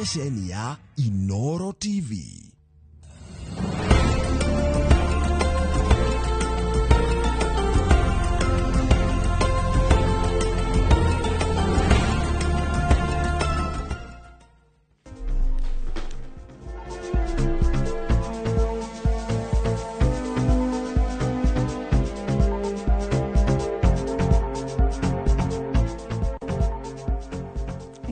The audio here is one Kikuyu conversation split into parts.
Ceceni ya Inoro TV.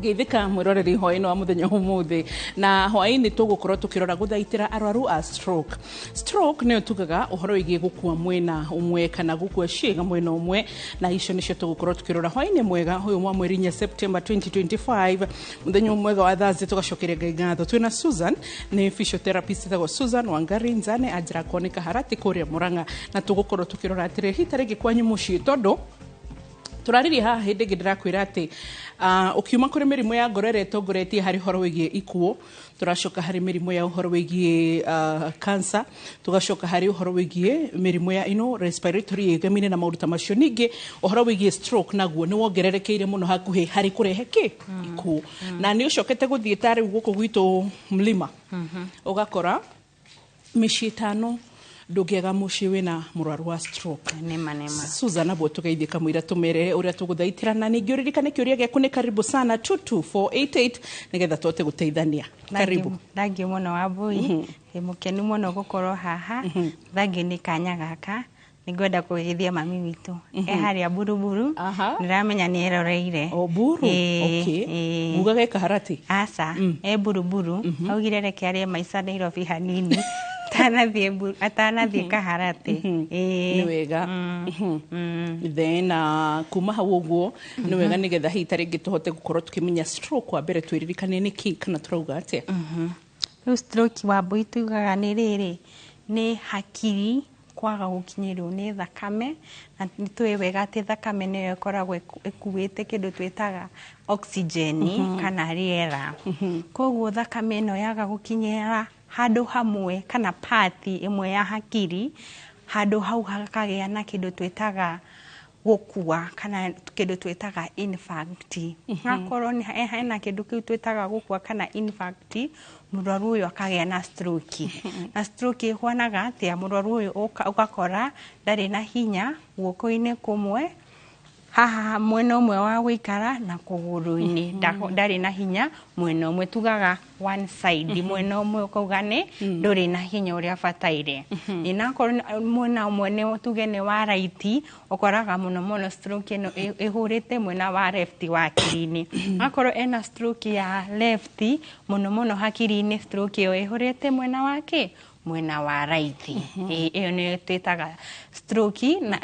Geithĩka mwĩroreri hwaĩ-inĩ wa mũthenya ũmũthĩ, na hwaĩ-inĩ tũgũkorwo tũkĩrora gũthaitĩra arwaru a stroke. Stroke nĩyo tugaga ũhoro wĩgiĩ gũkua mwena ũmwe kana gũkua ciĩga mwena ũmwe, na icio nĩcio tũgũkorwo tũkĩrora hwaĩ-inĩ mwega ũyũ wa mweri 4 September 2025, mũthenya mwega wa Thursday. Tũgacokeria Ngai ngatho. Twĩna Susan, nĩ physiotherapist etagwo Susan Wangari Nzane, anjĩra kuoneka Harati kũrĩa Murang'a, na tũgũkorwo tũkĩrora atĩrĩ hita rĩngĩ kwanyu mũciĩ, tondũ tũraririe haha hĩndĩ ĩngĩ ndĩrakwĩra atĩ ũkiuma kũrĩ mĩrimũ ya ngoro ĩrĩa ĩtongoretie harĩ ũhoro wĩgiĩ ikuũ, tũracoka harĩ mĩrimũ ya ũhoro wĩgiĩ cancer, tũgacoka harĩ ũhoro wĩgiĩ mĩrimũ ya ino respiratory ĩgamine na maũndũ ta macio. Ningĩ ũhoro wĩgiĩ stroke naguo nĩ wongererekeire mũno hakuhĩ harĩ kũrehe kĩ ikuũ, na nĩ ũcokete gũthiĩ ta rĩu gũkũ gwitũ mlima, ũgakora mĩciĩ 5 ndũngĩaga mũciĩ wĩna mũrwaru wa stroke. Nĩma nĩma. Susan abo tugeithie kamũira tumere ũrĩa tũgũthaitĩra, na ningĩ ũririkane kĩũria gĩaku nĩ karibu sana 22488 nĩgetha tũhote gũteithania. Karibu. Thank you mũno Wambui, ndĩ mũkenu mũno gũkorwo haha. Thank you nĩ kanya gaka. Nĩngwenda kũgeithia mami witũ e harĩa Buruburu. Nĩramenya nĩ eroreire. O Buru. Ĩĩ, okay. Ĩĩ. Ugaga e Kaharati? Aca, e Buruburu. Augire reke arie maica Nairobi hanini atanathiĩ Kaharati. Ĩĩ. Nĩ wega. Then kuma hau ũguo nĩ wega nĩgetha hihi ta rĩngĩ tũhote gũkorwo tũkĩmenya stroke. Wa mbere twĩririkanie nĩ kĩ kana tũrauga atĩa? Rĩu stroke, Wambui, tugaga nĩ rĩrĩ, nĩ hakiri kwaga gũkinyĩrwo nĩ thakame, na nĩ tũĩ wega atĩ thakame nĩyo ĩkoragwo ĩkuĩte kĩndũ twĩtaga oxygen kana rĩera. Koguo thakame ĩno yaga gũkinyĩra handũ hamwe kana part ĩmwe ya hakiri, handũ hau hakagĩa na kĩndũ twĩtaga gũkua kana kĩndũ twĩtaga infarct. Hakorwo nĩ hena kĩndũ kĩu twĩtaga gũkua kana infarct, mũrwaru ũyũ akagĩa na stroke. Na stroke ĩhuanaga atĩa? Mũrwaru ũyũ ũgakora ndarĩ na hinya guoko-inĩ kũmwe, haha mwena ũmwe wa gũikara, na kũgũrũ-inĩ ndarĩ na hinya mwena ũmwe, tugaga one side, mwena ũmwe ũkauga nĩ ndũrĩ na hinya ũrĩa bataire. Ĩ nakorwo mwena ũmwe nĩ tuge nĩ wa right, ũkoraga mũno mũno stroke ĩno ĩhũrĩte mwena wa left wa hakiri-inĩ. Akorwo ena stroke ya left, mũno mũno hakiri-inĩ stroke ĩyo ĩhũrĩte mwena wa kĩ? Mwena wa right. Ĩ, ĩyo nĩyo twĩtaga stroke. Na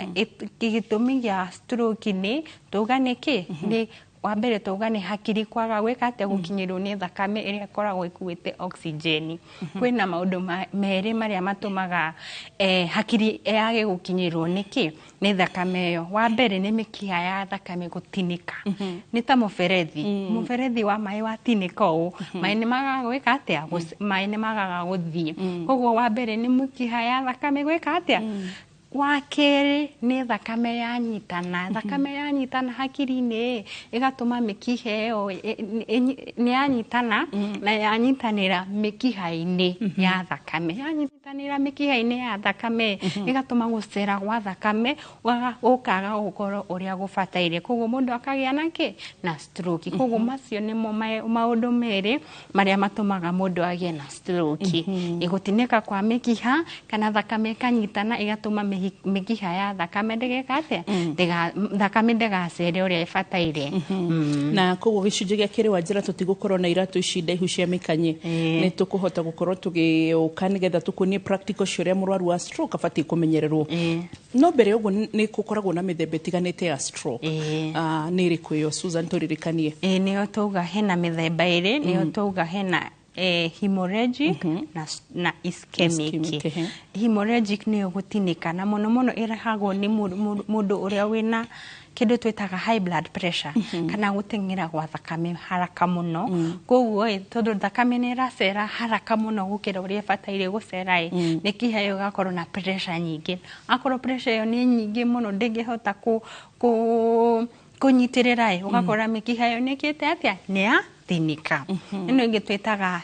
gĩtũmi gĩa stroke nĩ tuga nĩ kĩ? Nĩ wa mbere tuga nĩ hakiri kwaga gwĩka atĩa? Gũkinyĩrwo nĩ thakame ĩrĩa ĩkoragwo ĩkuĩte oxygen. Kwĩna maũndũ merĩ marĩa matũmaga hakiri yage gũkinyĩrwo nĩ kĩ? Nĩ thakame ĩyo. Wa mbere nĩ mĩkiha ya thakame gũtinĩka. Nĩ ta mũberethi, mũberethi wa maĩ watinĩka ũũ, maĩ nĩ magaga gwĩka atĩa? Maĩ nĩ magaga gũthiĩ. Koguo wa mbere nĩ mĩkiha ya thakame gwĩka atĩa. Wa kerĩ nĩ thakame yanyitana. Thakame yanyitana hakiri-inĩ ĩgatũma mĩkiha ĩyo nĩ yanyitana, na yanyitanĩra mĩkiha-inĩ ya thakame. Yanyitanĩra mĩkiha-inĩ ya thakame ĩgatũma gũcera gwa thakame gũkaga gũkorwo ũrĩa gũbataire, koguo mũndũ akagĩa na kĩ? Na stroke. Koguo macio nĩmo maũndũ merĩ marĩa matũmaga mũndũ agĩe na stroke: gũtinĩka kwa mĩkiha kana thakame ĩkanyitana ĩgatũma mĩkiha ya thakame ndĩgeka atĩa? Thakame ndĩgacere ũrĩa ĩbataire. Na koguo gĩcunjĩ gĩa kerĩ wa njĩra, tũtigũkorwo na iratũ ici ndaihu cia mĩkanye, nĩ tũkũhota gũkorwo tũgĩũka nĩgetha tũkuonie practical cia ũrĩa mũrwaru wa stroke abatiĩ kũmenyererwo. No mbere ya ũguo nĩ gũkoragwo na mĩthemba ĩtiganĩte ya stroke. Nĩ ĩrĩkũ ĩyo, Susan? Tũririkanie. Ĩĩ, nĩyo tauga hena mĩthemba ĩrĩ, nĩyo tauga hena hemorrhagic na ischemic. Ischemic, ehe. Hemorrhagic nĩyo gũtinĩka, na mũno mũno ĩrehagwo nĩ mũndũ ũrĩa wĩna kĩndũ twĩtaga high blood pressure kana gũteng'era gwa thakame haraka mũno. Koguo ĩ, tondũ thakame nĩ ĩracera haraka mũno gũkĩra ũrĩa ĩbataire gũcera ĩ, mĩkiha ĩyo ĩgakorwo na pressure nyingĩ. Akorwo pressure ĩyo nĩ nyingĩ mũno, ndĩngĩhota kũ kũnyitĩrĩra ĩ, ũgakora mĩkiha ĩyo nĩ ĩkĩte atĩa? Nĩ ya ĩgatinĩka. Ĩno ĩngĩ twĩtaga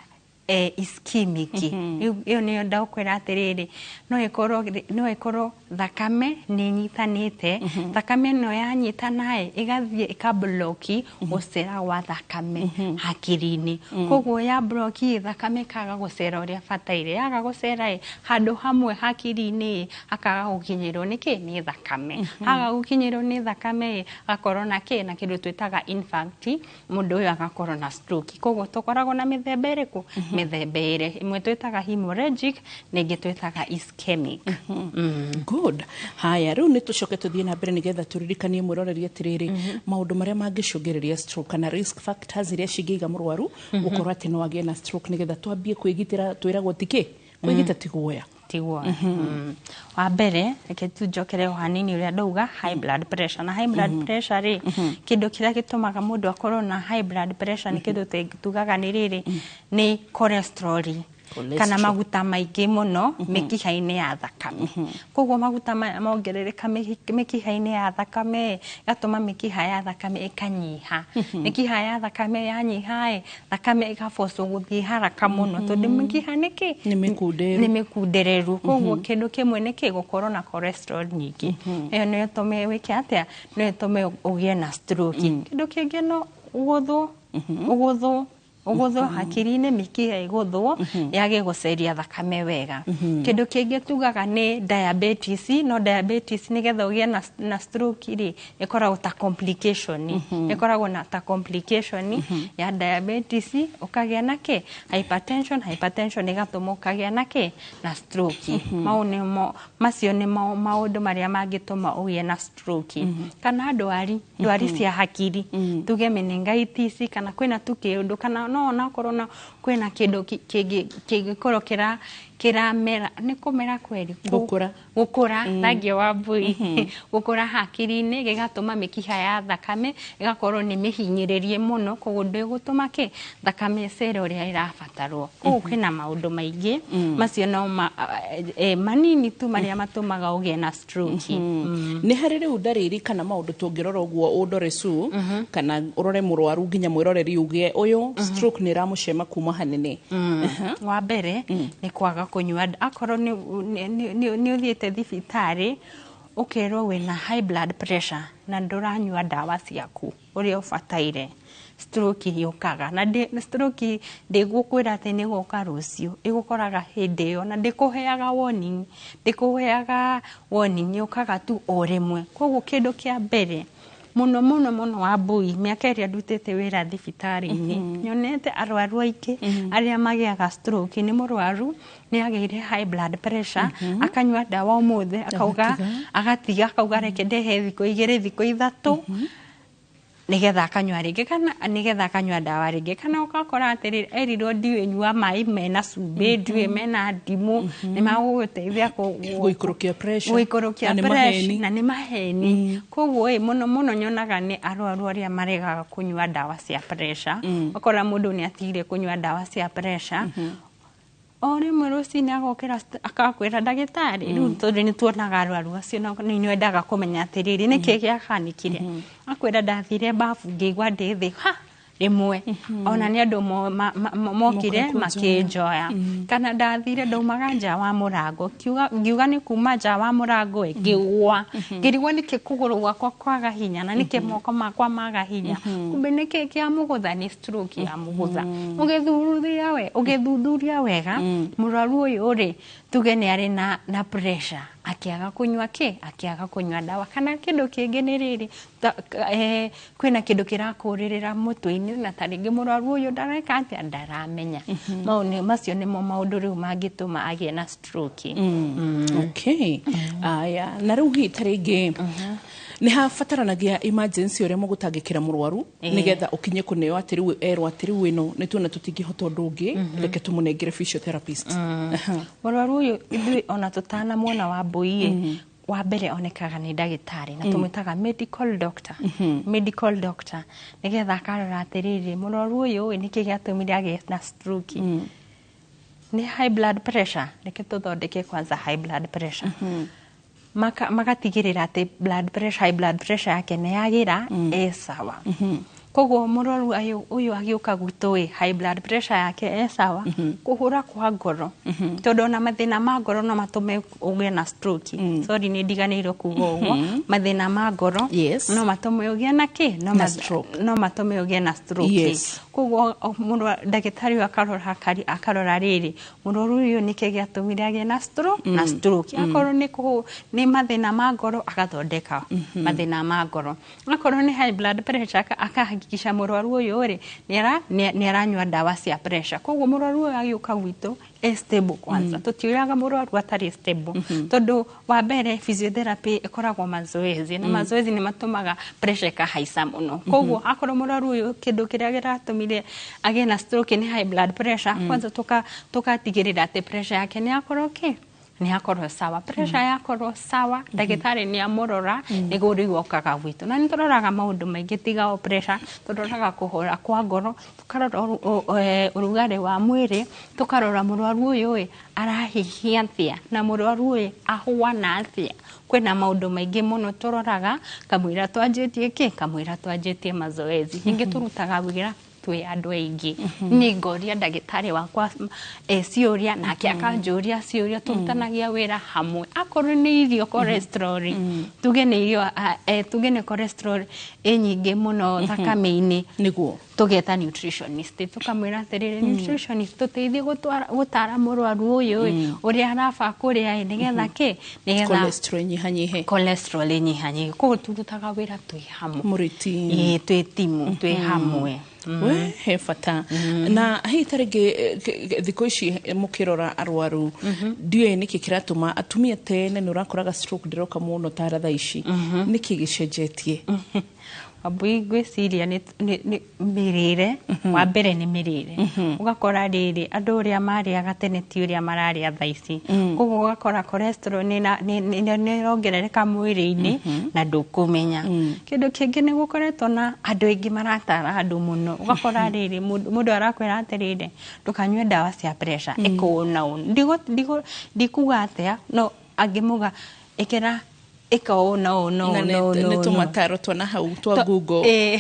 ischemic. Ĩyo nĩyo ndakwĩra atĩrĩrĩ, no ĩkorwo thakame nĩ ĩnyitanĩte. Thakame ĩno yanyitana ĩ, ĩgathiĩ ĩkabloki gũcera gwa thakame hakiri-inĩ. Koguo ya bloki, thakame ĩkaga gũcera ũrĩa bataire. Yaga gũcera ĩ, handũ hamwe hakiri-inĩ ĩ, hakaga gũkinyĩrwo nĩ kĩ? Nĩ thakame. Haga gũkinyĩrwo nĩ thakame ĩ, agakorwo na kĩ? Na kĩndũ twĩtaga infarct. Mũndũ ũyũ agakorwo na stroke. Koguo tũkoragwo na mĩthemba ĩrĩkũ? Mĩthemba ĩrĩ. Ĩmwe twĩtaga hemorrhagic na ĩngĩ twĩtaga ischemic. Good. Haya, rĩu nĩ tũcoke tũthiĩ na mbere nĩgetha tũririkanie mwĩroreri atĩrĩrĩ, maũndũ marĩa mangĩcũngĩrĩria stroke kana risk factors iria cingĩiga mũrwaru gũkorwo atĩ no agĩe na stroke, nĩgetha twambie kwĩgitĩra. Twĩragwo tikĩ kwĩgita ti guoya. Tiguo. Wa mbere, reke tu njokere o hanini ũrĩa ndauga high blood pressure. Na high blood pressure rĩ, kĩndũ kĩrĩa gĩtũmaga mũndũ akorwo na high blood pressure nĩ kĩndũ tugaga nĩ rĩrĩ, nĩ cholesterol Cholesterol. kana maguta maingĩ mũno mĩkiha-inĩ ya thakame. Koguo maguta maya mongerereka mĩkiha-inĩ ya thakame, ĩgatũma mĩkiha ya thakame ĩkanyiha. Mĩkiha ya thakame yanyiha ĩ, thakame ĩgabocwo gũthiĩ haraka mũno, tondũ mĩkiha nĩkĩ? Nĩ mĩkunderu. Nĩ mĩkundereru. Koguo kĩndũ kĩmwe nĩ kĩ? Gũkorwo na cholesterol nyingĩ. Ĩyo nĩyo ĩtũme wĩke atĩa? No ĩtũme ũgĩe na stroke. Kĩndũ kĩngĩ no ũgũthwo hakiri-inĩ, mĩkiha ĩgũthwo yage gũceria thakame wega. Kĩndũ kĩngĩ tugaga nĩ diabetes. No diabetes, nĩgetha ũgĩe na stroke rĩ, ĩkoragwo ta complication, ĩkoragwo na ta complication ya diabetes, ũkagĩa na kĩ? Hypertension. Hypertension ĩgatũma ũkagĩa na kĩ? Na stroke. Mau nĩmo, macio nĩmo maũndũ marĩa mangĩtũma ũgĩe na stroke. Kana ndwari cia hakiri, tuge meningitis, kana kwĩna tu kĩũndũ, kana no onakorwo na kwĩna kĩndũ kĩngĩkorwo kĩramera, nĩ kũmera kweri? Gũkũra. Gũkũra, thangio wa mbui, gũkũra hakiri-inĩ, gĩgatũma mĩkiha ya thakame ĩgakorwo nĩ mĩhinyĩrĩrie mũno. Koguo ndĩgũtũma kĩ? Thakame ĩcere ũrĩa ĩrabatarwo. Koguo kwĩna maũndũ maingĩ macio, no manini tu marĩa matũmaga ũgĩe na stroke. Nĩ harĩ rĩu ndariri kana maũndũ tũngĩrora ũguo ũndore su kana ũrore mũrwaru nginya mwĩroreri uge ũyũ stroke nĩ ĩramũcema kuma hanene? Wa mbere nĩ kwaga kũnyua. Akorwo nĩ ũthiĩte thibitarĩ ũkerwo wĩna high blood pressure na ndũranyua ndawa ciaku ũrĩa ũbataire, stroke yũkaga. Na stroke ndĩgũkwĩra atĩ nĩ gũka rũciũ, ĩgũkoraga hĩndĩ ĩyo na ndĩkũheaga warning, ndĩkũheaga warning, yũkaga tu o rĩmwe. Koguo kĩndũ kĩa mbere mũno mũno mũno, wa mbui, mĩaka ĩrĩa ndutĩte wĩra thibitarĩ-inĩ, nyonete arwaru aingĩ arĩa magĩaga stroke nĩ mũrwaru nĩ agĩire high blood pressure, akanyua ndawa ũmũthĩ, akauga agatiga, akauga reke ndehe thikũ 2, thikũ 3, nigetha akanyua rĩngĩ, kana nigetha akanyua ndawa rĩngĩ. Kana ũgakora atĩrĩrĩ, erirwo ndiũĩ nyua maĩ mena cumbĩ, ndiũĩ mena ndimũ, nĩ magũgũteithia gũikũrũkia pressure. Gũikũrũkia Na nĩ pressure. maheni. Na nĩ maheni. Koguo ĩ, mũno mũno nyonaga nĩ arwaru arĩa maregaga kũnyua ndawa cia pressure. Ũkora mũndũ nĩ atigire kũnyua ndawa cia pressure, o rĩmwe rũcinĩ agokĩra akakwĩra ndagĩtarĩ rĩu, tondũ nĩ tuonaga arwaru acio na nĩ nyendaga kũmenya atĩrĩrĩ, nĩkĩ gĩahanĩkire. Akwĩra ndathire babu ngĩigua ndĩ thĩ ha rĩmwe, ona nĩ andũ mokire Moka kũnjoya. Makĩnjoya, kana ndathire ndaumaga nja wa mũrango, ngiuga nĩ kuma nja wa mũrango ĩ, ngĩgwa, ngĩrigwo nĩkĩ kũgũrũ gwakwa kwaga hinya na nĩkĩ moko makwa maga hinya. Kumbe nĩkĩ kĩa mũgũtha? Nĩ stroke ya mũgũtha. Ũgĩthuthuria wega mũrwaru ũyũ rĩ, tuge nĩ arĩ na pressure, akĩaga kũnyua kĩ? Akĩaga kũnyua ndawa. Kana kĩndũ kĩngĩ nĩ rĩrĩ, kwĩna kĩndũ kĩrakũrĩrĩra mũtwe-inĩ, na ta rĩngĩ mũrwaru ũyũ ndareka atĩa? Ndaramenya. Mau macio nĩmo maũndũ rĩu mangĩtũma agĩe na stroke. Okay, aya, na rĩu hihi ta rĩngĩ nĩ habataranagia emergency ũrĩa mũgũtangĩkĩra mũrwaru nĩgetha ũkinye kũneo atĩ rĩu erwo atĩ rĩu ĩno nĩ tuona tũtingĩhota ũndũ ũngĩ, reke tũmũnengere physiotherapist? Mũrwaru ũyũ ithuĩ ona tũtanamuona, wa mbui ĩ, wa mbere onekaga nĩ ndagĩtarĩ na tũmwĩtaga medical doctor, medical doctor, nĩgetha akarora atĩrĩrĩ, mũrwaru ũyũ ĩ, nĩkĩ gĩatũmire agĩe na stroke? Nĩ high blood pressure, reke tũthondeke kwanza high blood pressure. Magatigĩrĩra atĩ blood pressure, high blood pressure yake nĩ yagĩra, ĩ sawa. Koguo mũrwaru ũyũ agĩũka gwitũ ĩ, high blood pressure yake e sawa, kũhũra kwa ngoro, tondũ ona mathĩna ma ngoro no matũme ũgĩe na stroke. Sorry, nĩ ndiganĩirwo kuga ũguo. Mathĩna ma ngoro no matũme ũgĩe na kĩ? No Na stroke. No matũme ũgĩe na stroke. Koguo mũndũ, ndagĩtarĩ ũyũ akarora akarora rĩrĩ, mũrwaru ũyũ nĩkĩ gĩatũmire agĩe na stroke, na stroke. Akorwo nĩ nĩ mathĩna ma ngoro, agathondeka mathĩna ma ngoro. Akorwo nĩ high blood pressure, akahakikisha mũrwaru ũyũ rĩ nĩ aranyua ndawa cia pressure. Koguo mũrwaru ũyũ agĩũka gwitũ e stable kwanza. Tũtiũraga mũrwaru atarĩ stable, tondũ wa mbere physiotherapy ĩkoragwo mazoezi, na mazoezi nĩ matũmaga pressure ĩkahaica mũno. Koguo akorwo mũrwaru ũyũ kĩndũ kĩrĩa kĩratũmire agĩe na stroke nĩ high blood pressure, kwanza tugatigĩrĩra atĩ pressure yake nĩ yakorwo kĩ, nĩ yakorwo sawa. Pressure yakorwo sawa, ndagĩtarĩ nĩ amũrora, nĩguo rĩu okaga gwitũ. Na nĩ tũroraga maũndũ maingĩ tiga o pressure. Tũroraga kũhũra kwa ngoro, tũkarora ũrugarĩ wa mwĩrĩ, tũkarora mũrwaru ũyũ ĩ arahihia atĩa, na mũrwaru ũyũ ahuana atĩa. Kwĩna maũndũ maingĩ mũno tũroraga kamũira twanjĩtie kĩ, kamũira twanjĩtie mazoezi. Ningĩ tũrutaga wĩra twĩ andũ aingĩ. Niĩ ngoria ndagĩtarĩ wakwa ciũria, nake akanjũria ciũria. Tũrutanagia wĩra hamwe. Akorwo nĩ irio, cholesterol, tuge nĩ irio, tuge nĩ cholesterol ĩ nyingĩ mũno thakame-inĩ, tũgeta nutritionist, tũkamwĩra atĩrĩrĩ, "Nutritionist, tũteithie gũtara mũrwaru ũyũ ĩ ũrĩa araba kũrĩa ĩ, nĩgetha kĩ, nĩgetha cholesterol inyihanyihe." Cholesterol ĩnyihanyihe. Koguo tũrutaga wĩra twĩ hamwe. Mũrĩ team. Ĩĩ, twĩ timu, twĩ hamwe. We he bata. Na hihi ta rĩngĩ thikũ ici mũkĩrora arwaru, ndiũĩ nĩkĩ kĩratũma atumia, tene nĩ ũrakoraga stroke ndĩroka mũno tara thaa ici, nĩkĩ gĩcenjetie? Wambui, ngwĩciria nĩ mĩrĩre. Wa mbere nĩ mĩrĩre. Ũgakora rĩrĩ, andũ ũrĩa marĩaga tene ti ũrĩa mararĩa thaa ici. Koguo ũgakora cholesterol nĩ ĩrongerereka mwĩrĩ-inĩ na ndũkũmenya. Kĩndũ kĩngĩ, nĩ gũkoretwo na andũ aingĩ maratara andũ mũno. Ũgakora rĩrĩ, mũndũ arakwĩra atĩrĩrĩ, "Ndũkanyue ndawa cia pressure, ĩka ũũ na ũũ." Ndikuga atĩa, no angĩmuga ĩkĩra, ĩka ũũ na ũũ na na ũũ na ũũ na nĩ ũũ. Tũmataro twana hau twa Google.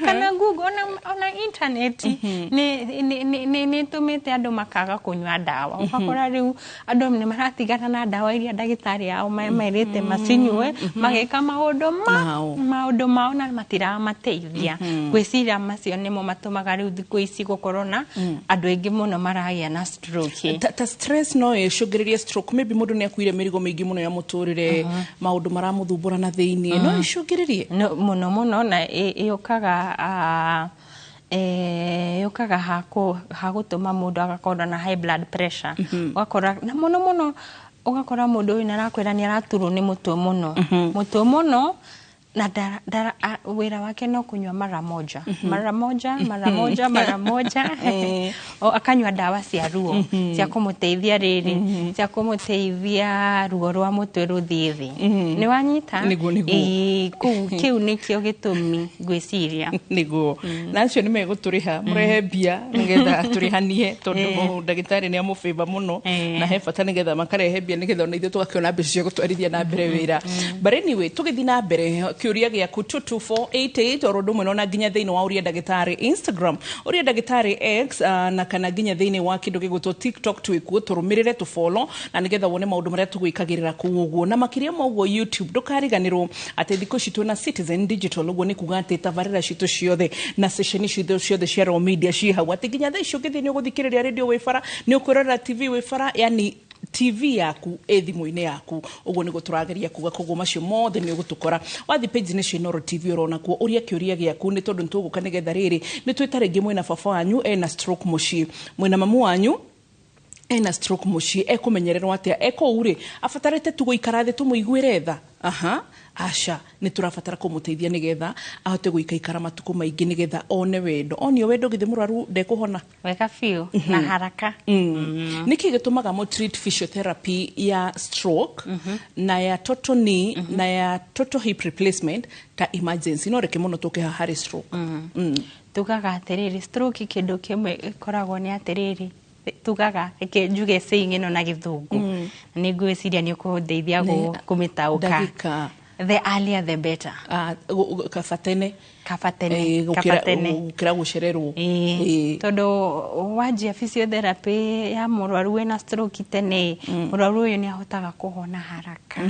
Kana Google, ona internet nĩ ĩtũmĩte andũ makaga kũnyua ndawa. Ũgakora rĩu andũ nĩ maratigana na ndawa iria ndagĩtarĩ ao merĩte macinyue, magĩka maũndũ ma Mao. Maũndũ mao, na matiramateithia. Ngwĩciria macio nĩmo matũmaga rĩu thikũ ici gũkorwo na andũ aingĩ mũno maragĩa na stroke. Ta stress no ĩcũngĩrĩrie stroke? Maybe mũndũ nĩ akuire mĩrigo mĩingĩ mũno ya mũtũrĩre, maũndũ maramũthumbũra na thĩiniĩ, no ĩcũngĩrĩrie? No, mũno mũno, na yũkaga yũkaga hagũtũma mũndũ agakorwo na high blood pressure. Ũgakora na mũno mũno ũgakora mũndũ ũyũ nĩarakwĩra nĩ araturwo nĩ mũtwe mũno, mũtwe mũno, na wĩra wake no kũnyua mara moja, mara moja, mara moja, mara moja. O, akanyua ndawa cia ruo cia kũmũteithia rĩrĩ, cia kũmũteithia ruo rwa mũtwe rũthiĩ thĩ. Nĩ wanyita? Nĩguo, nĩguo. Ĩĩ, kũu kĩu nĩkĩo gĩtũmi ngwĩciria. Nĩguo, na acio nĩ megũtũrĩha, mũrehe mbia nĩgetha tũrĩhanie, tondũ ndagĩtarĩ nĩ amũbĩba mũno. Na he bata nĩgetha makarehe mbia, nĩgetha ona ithuĩ tũgakĩona mbeca cia gũtwarithia na mbere wĩra. But anyway, tũgĩthiĩ na mbere, kĩũria gĩaku 22488, oro ũndũ ũmwe na nginya thĩinĩ wa Ũria Ndagĩtarĩ Instagram, Ũria Ndagĩtarĩ X, na kana nginya thĩinĩ wa kĩndũ gĩgwĩtwo TikTok, twĩkuo, tũrũmĩrĩre, tũfollow, na nĩgetha wone maũndũ marĩa tũgwĩkagĩrĩra kũu ũguo. Na makĩria ma ũguo, YouTube, ndũkariganĩrwo atĩ thikũ ici twĩna Citizen Digital. Ũguo nĩ kuga atĩ tabarĩra citũ ciothe na ceceni citũ ciothe cia Royal Media ciĩ hau, atĩ nginya thaa ici ũngĩthiĩ nĩ ũgũthikĩrĩria radio wĩ bara, nĩ ũkwĩrorera TV wĩ bara, yani TV yaku ĩ thimũ-inĩ yaku. Ũguo nĩguo tũrageria kuga. Koguo macio mothe nĩ ũgũtũkora wathiĩ page-inĩ cia Inooro TV, ũrona kuo ũria kĩũria gĩaku, nĩ tondũ nĩ tũgũka nĩgetha rĩrĩ nĩ twĩta rĩngĩ mwĩna baba wanyu ena stroke mũciĩ, mwĩna mamu wanyu ena stroke mũciĩ, ekũmenyererwo atĩa ekũu rĩ, abatarĩte tu gũikara thĩ tũmũiguĩre tha? Aha, aca, nĩ tũrabatara kũmũteithia nĩgetha ahote gũikaikara matukũ maingĩ, nĩgetha one wendo, onio wendo. Githĩ mũrwaru ndekũhona? Wega biũ na haraka. Nĩkĩ gĩtũmaga mũ treat physiotherapy ya stroke na ya total knee na ya total hip replacement ta emergency, no reke mũno tũke haha harĩ stroke? Tugaga atĩrĩrĩ, stroke kĩndũ kĩmwe ĩkoragwo nĩ atĩrĩrĩ, tugaga, reke njuge saying ĩno na Gĩthũngũ, na nĩ ngwĩciria nĩ ũkũndeithia kũmĩtaũka. Ndagĩka. The earlier the better. Kaba tene. Kaba tene. Kaba tene. Gũkĩra gũcererwo. Tondũ wanjia physiotherapy ya mũrwaru wĩna stroke tene, mũrwaru ũyũ nĩ ahotaga kũhona haraka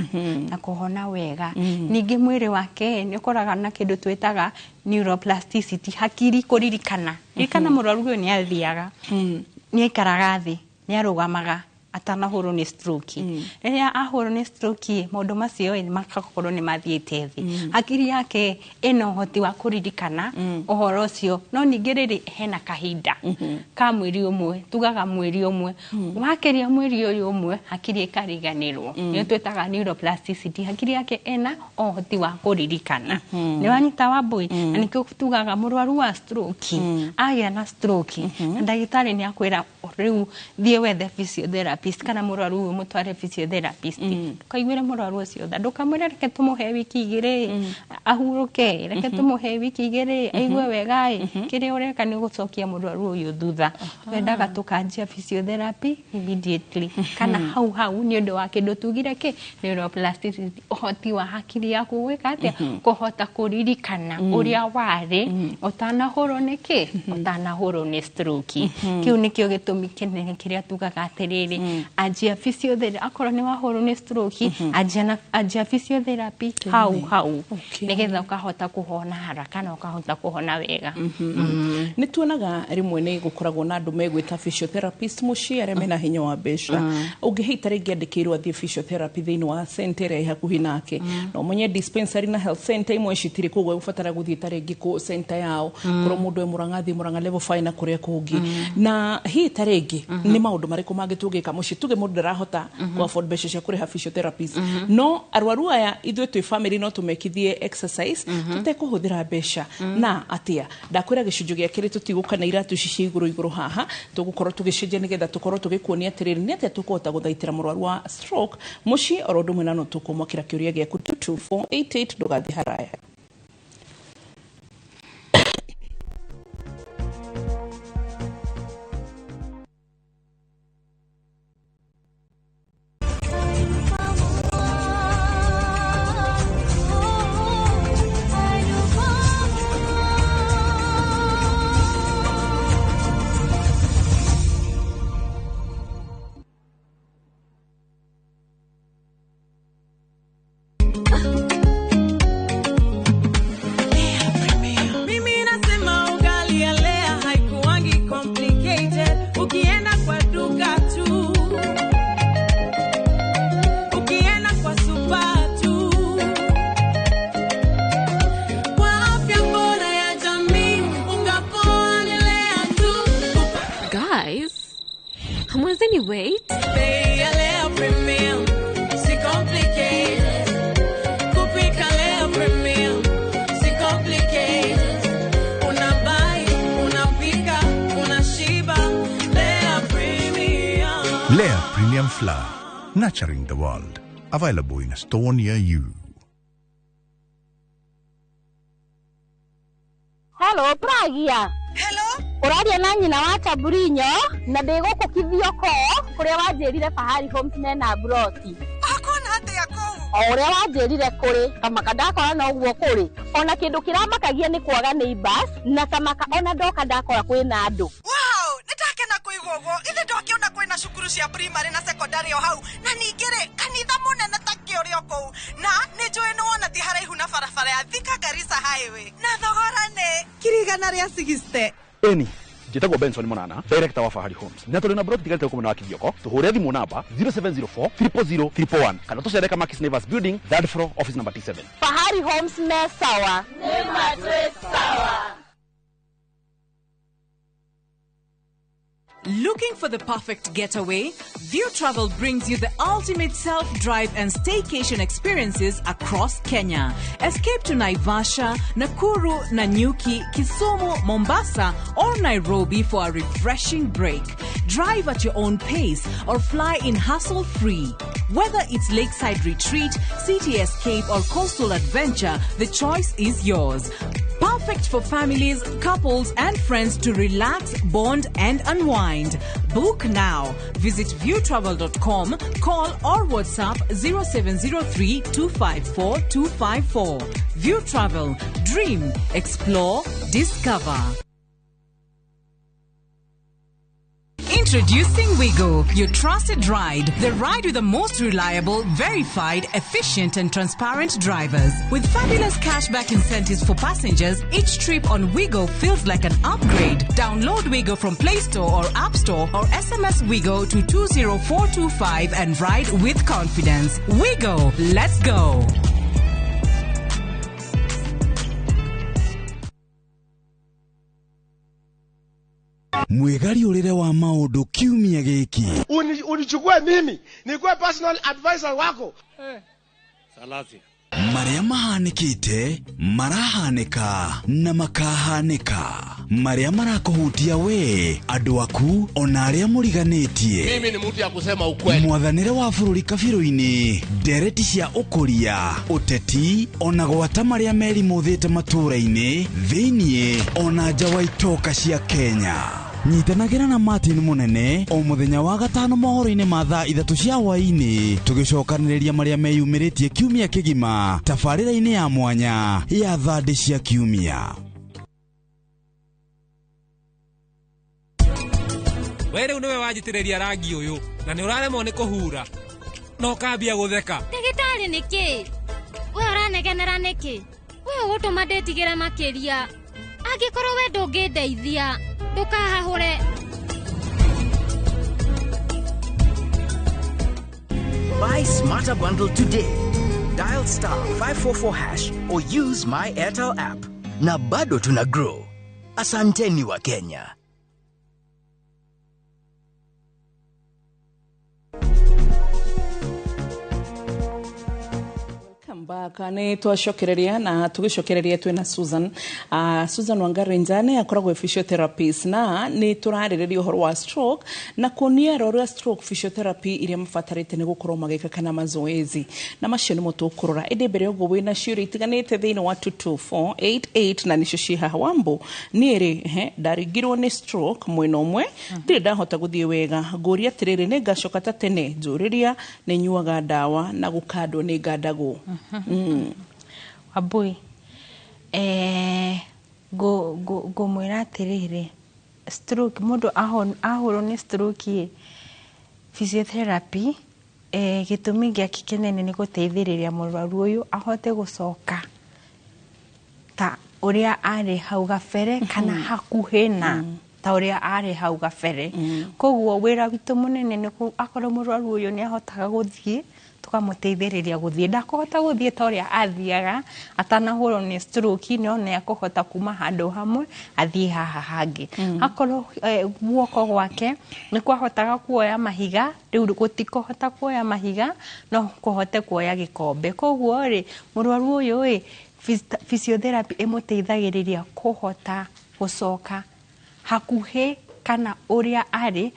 na kũhona wega. Ningĩ mwĩrĩ wake nĩ ũkoraga na kĩndũ twĩtaga neuroplasticity, hakiri kũririkana. Ririkana mũrwaru ũyũ nĩ athiaga, nĩ aikaraga thĩ, nĩ arũgamaga atanahũrwo nĩ stroke. Rĩrĩa ahũrwo nĩ stroke, maũndũ macio magakorwo nĩ mathiĩte thĩ. Hakiri yake ĩna ũhoti wa kũririkana ũhoro ũcio, no ningĩ rĩrĩ hena kahinda ka mweri ũmwe, tugaga mweri ũmwe, wakĩria mweri ũyũ ũmwe hakiri ĩkariganĩrwo. Nĩyo twĩtaga neuroplasticity, hakiri yake ĩna ũhoti wa kũririkana. Nĩ wanyita Wambui? Na nĩkĩo tugaga mũrwaru wa stroke agĩa na stroke, ndagĩtarĩ nĩ akwĩra rĩu thiĩ wethe physiotherapist kana mũrwaru ũyũ mũtware physiotherapist. Ndũkaiguĩre mũrwaru ũcio tha, ndũkamwĩre reke tũmũhe wiki igĩrĩ ahurũke, reke tũmũhe wiki igĩrĩ aigue wega ĩ. Kĩrĩa ũreka nĩ gũcokia mũrwaru ũyũ thutha. Twendaga tũkanjia physiotherapy immediately kana hau hau, nĩ ũndũ wa kĩndũ tugire kĩ neuroplasticity, ũhoti wa hakiri yaku gwĩka atĩa, kũhota kũririkana ũrĩa warĩ ũtanahũrwo nĩ kĩ, ũtanahũrwo nĩ stroke. Kĩu nĩkĩo gĩtũmi kĩnene kĩrĩa tugaga atĩrĩrĩ, anjia physiotherapy akorwo nĩ wahũrwo nĩ stroke, anjia physiotherapy hau hau, nĩgetha ũkahota kũhona haraka na ũkahota kũhona wega. Nĩ tuonaga rĩmwe nĩ gũkoragwo na andũ megwĩta physiotherapist mũciĩ arĩa mena hinya wa mbeca. Ũngĩhĩta rĩngĩ andĩkĩirwo athiĩ physiotherapy thĩinĩ wa center ĩrĩa ĩ hakuhĩ nake, no ũmenye dispensary na health center imwe citirĩ, koguo egũbatara gũthiĩ ta rĩngĩ kũ center yao, korwo mũndũ e Mũrang'a athiĩ Mũrang'a level 5 na kũrĩa kũngĩ. Na hihi ta rĩngĩ nĩ maũndũ marĩkũ mangĩ tũngĩka mũciĩ, tuge mũndũ ndarahota kũ afford mbeca cia kũrĩha physiotherapist, no arwaru aya ithuĩ twĩ family no tũmekithie exercise tũtekũhũthĩra mbeca na atĩa? Ndakwĩra gĩcunjĩ gĩa kerĩ tũtigũka na iratũ ici cia igũrũ igũrũ haha, tũgũkorwo tũgĩcenjia nĩgetha tũkorwo tũgĩkuonia atĩrĩrĩ nĩ atĩa tũkũhota gũthaitĩra mũrwaru wa stroke mũciĩ, oro ũndũ ũmwe na no tũkũmwakĩra kĩũria gĩaku 22488. Ndũgathiĩ haraya. Mimi nasema ugali ya Lea haikuangi complicated. Ukienda kwa duka tu, ukienda kwa super tu, kwa afya bora ya jamii, unga poa ni Lea tu. Guys, hamwezeni wait? Bei ya Lea Premium si complicated. Kupika Lea Premium si complicated. Unabuy, unapika, unashiba. Lea Premium. Lea Premium Flour, nurturing the world. Available in a store near you. Hello, Pragia. Hello? Ũraria na nyina wa Taburinyo na ndĩ gũkũ Kithioko kũrĩa wanjĩrire Fahari Homes mena mburoti. Akona atĩa kũu? O ũrĩa wanjĩrire kũrĩ kamaka ndakora noguo kũrĩ. Ona kĩndũ kĩramakagia nĩ kwaga neighbors na tamaka ona ndoka ndakora kwĩna andũ. Wow, nĩndakena kũigua ũguo. Ithe ndokĩona kwĩna cukuru cia primary na secondary o hau, na ningĩ rĩ kanitha mũnene ta kĩ ũrĩ o kũu, na nĩ njũĩ nĩ wona ti haraihu na barabara ya Thika Garissa Highway, na thogora nĩ 160,000. Eni njĩtagwo Benson Monana, director wa Fahari Homes, na tũrĩ na broti tigarĩte gũkũ mwena wa Kithioko. Tũhũre thimũ namba 0704 000 111 kana tũcere Kamakis Neighbors Building, third floor, office number T7. Fahari Homes me sawa. Looking for the perfect getaway? View Travel brings you the ultimate self-drive and staycation experiences across Kenya. Escape to Naivasha, Nakuru, Nanyuki, Kisumu, Mombasa, or Nairobi for a refreshing break. Drive at your own pace or fly in hassle-free. Whether it's lakeside retreat, city escape, or coastal adventure, the choice is yours. Perfect Perfect for families, couples, and friends to relax, bond, and unwind. Book now. Visit viewtravel.com, call or WhatsApp 0703 254 254. View Travel. Dream, explore, discover. Introducing Wigo, your trusted ride. The ride with the most reliable, verified, efficient, and transparent drivers. With fabulous cashback incentives for passengers, each trip on Wigo feels like an upgrade. Download Wigo from Play Store or App Store or SMS Wigo to 20425 and ride with confidence. Wigo, let's go. Mwĩgariũrĩre wa maũndũ kiumia gĩkĩ. Unichukue mimi nikuwe personal advisor wako. Marĩa mahanĩkĩte, marahanĩka na makahanĩka, marĩa marakũhutia we, andũ aku, ona arĩa mũriganĩtie. Mimi ni mtu ya kusema ukweli. Mwathanĩre wa bũrũri kabirũ-inĩ, ndereti cia ũkũria, ũteti, ona gwata marĩa merimũthĩte matũũra-inĩ, thĩiniĩ ona nja wa itoka cia Kenya. Nyitanagĩra na Martin Mũnene o mũthenya wa gatano mohoro-inĩ ma thaa 3 cia hwaĩ-inĩ, tũgĩcokanĩrĩria marĩa meyumĩrĩtie kiumia kĩgima tabarĩra-inĩ ya mwanya ya thandĩ cia kiumia. We rĩu nĩwe wanjitĩrĩria rangi ũyũ na nĩ ũraremwo nĩ kũhura na ũkambia gũtheka. Ndagĩtarĩ nĩkĩ? We ũranegenera nĩkĩ? We ũgũtũma ndĩtigĩre makĩria. Angĩkorwo we ndũngĩndeithia, ndũkahahũre. Buy Smarter Bundle today. Dial *544# or use my Airtel app. Na bado tuna grow. Asanteni wa Kenya. Back nĩ twacokereria na tũgĩcokereria twĩna Susan, Susan Wangari Njane akoragwo physiotherapist, na nĩ tũrarĩrĩria ũhoro wa stroke na kuonia arwaru a stroke physiotherapy iria mabatarĩte nĩ gũkorwo magĩka kana mazoezi, na macio nĩmo tũkũrora. Ĩndĩ mbere ũguo wĩna ciũria itiganĩte thĩinĩ wa 22488 na nĩcio ciĩ haha. Wambo, niĩ rĩ ndaringirwo nĩ stroke mwena ũmwe, ndirĩ ndahota gũthiĩ wega, ngũria atĩrĩrĩ, nĩ ngacoka ta tene? Njũrĩria, nĩ nyuaga ndawa na gũkandwo nĩ ngandagwo. Wambui, ngũmwĩra atĩrĩrĩ, stroke mũndũ ahũrwo nĩ stroke, physiotherapy gĩtũmi gĩake kĩnene nĩ gũteithĩrĩria mũrwaru ũyũ ahote gũcoka ta ũrĩa arĩ hau gabere kana hakuhĩ na ta ũrĩa arĩ hau gabere. Koguo wĩra witũ mũnene nĩ akorwo mũrwaru ũyũ nĩ ahotaga gũthiĩ, tũkamũteithĩrĩria gũthiĩ. Ndakũhota gũthiĩ ta ũrĩa athiaga atanahũrwo nĩ stroke, no nĩ akũhota kuma handũ hamwe athiĩ haha hangĩ. Akorwo guoko gwake nĩ kwahotaga kuoya mahiga, rĩu gũtikũhota kuoya mahiga, no kũhote kuoya gĩkombe. Koguo rĩ, mũrwaru ũyũ ĩ, physiotherapy ĩmũteithagĩrĩria kũhota gũcoka hakuhĩ kana ũrĩa arĩ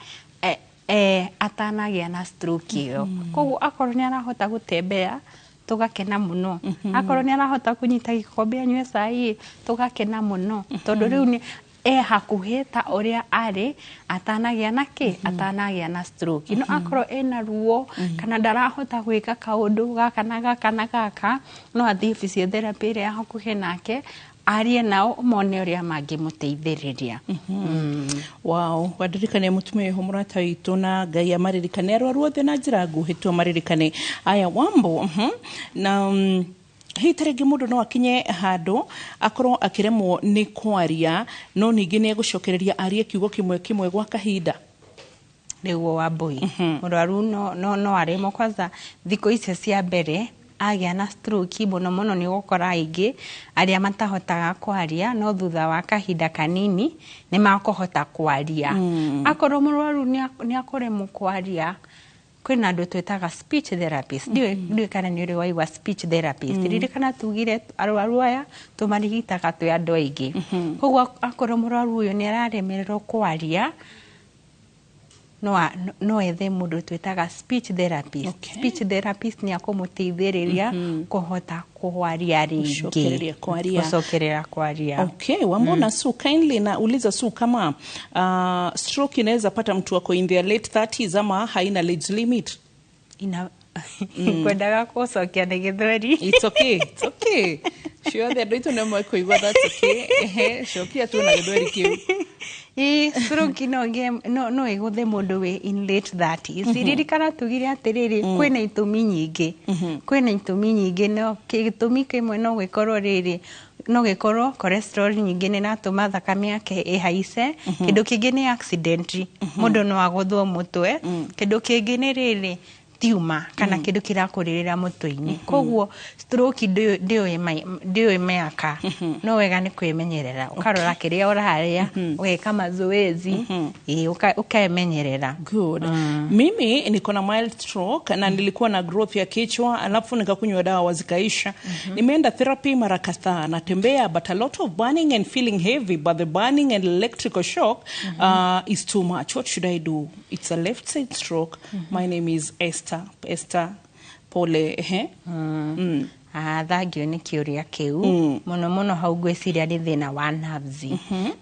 atanagĩa na stroke ĩyo. Koguo akorwo nĩ arahota gũtembea, tũgakena mũno. Akorwo nĩ arahota kũnyita gĩkombe anyue cai, tũgakena mũno, tondũ rĩu nĩ hakuhĩ ta ũrĩa arĩ atanagĩa na kĩ, atanagĩa na stroke. No akorwo ena ruo kana ndarahota gwĩka kaũndũ gaka na gaka na gaka, no athiĩ physiotherapy ĩrĩa hakuhĩ nake, arie nao mone ũrĩa mangĩmũteithĩrĩria. Wow, wandirikane mũtumia ũyũ mũrata witũ, na Ngai amaririkane arwaru othe na njĩra nguhĩ tu amaririkane. Aya Wambo, na hihi ta rĩngĩ mũndũ no akinye handũ akorwo akĩremwo nĩ kwaria, no ningĩ nĩ egũcokereria arie kiugo kĩmwe kĩmwe gwa kahinda? Nĩguo Wambui, mũrwaru no aremwo. Kwanza thikũ icio cia mbere agĩa na stroke, mũno mũno nĩ ũgũkora aingĩ arĩa matahotaga kwaria, no thutha wa kahinda kanini nĩ makũhota kwaria. Akorwo mũrwaru nĩ akũremwo kwaria, kwĩna andũ twĩtaga speech therapist. Ndiũĩ kana nĩ ũrĩ waigua speech therapist. Ririkana tugire arwaru aya tũmarigitaga twĩ andũ aingĩ. Koguo akorwo mũrwaru ũyũ nĩ araremererwo kwaria, No ethe mũndũ twĩtaga speech therapist. Speech therapist nĩ akũmũteithĩrĩria kũhota kwaria rĩngĩ. Gũcokereria kwaria. Gũcokerera kwaria. Okay, Wambona Su, kindly nauliza Su kama stroke inaweza pata mtu ako in their late 30s ama haina age limit? Ina kwendaga gũcokia nĩ gĩthweri. It's okay, it's okay. Ciothe andũ aitũ nĩ mekũigua, that's okay. Ehe, cokia tu na gĩthweri kĩu. Ĩ, stroke no ĩgũthe mũndũ wĩ in late 30s. Ririkana tugire atĩrĩrĩ, kwĩna itũmi nyingĩ, kwĩna itũmi nyingĩ. No gĩtũmi kĩmwe no gĩkorwo rĩrĩ, no gĩkorwo cholesterol nyingĩ nĩ ĩratũma thakame yake ĩhaice. Kĩndũ kĩngĩ nĩ accident, mũndũ no agũthwo mũtwe. Kĩndũ kĩngĩ nĩ rĩrĩ, tiuma kana kĩndũ kĩrakũrĩrĩra mũtwe-inĩ. Koguo stroke ndĩũĩ mĩaka. No wega nĩ kwĩmenyerera, ũkarora kĩrĩa ũrarĩa, ũgeka mazoezi, ĩ, ũkemenyerera. Good. Mimi niko na mild stroke na nilikuwa na growth ya kichwa, alafu nikakunywa dawa zikaisha. Nimeenda therapy mara kadhaa, natembea, but a lot of burning and feeling heavy, but the burning and electrical shock is too much. What should I do? It's a left side stroke. My name is Esther. Esther, pole. Ehe. Ah, thangio nĩ kĩũria kĩu. Mũno mũno hau ngwĩciria nĩ thĩna wa nerves,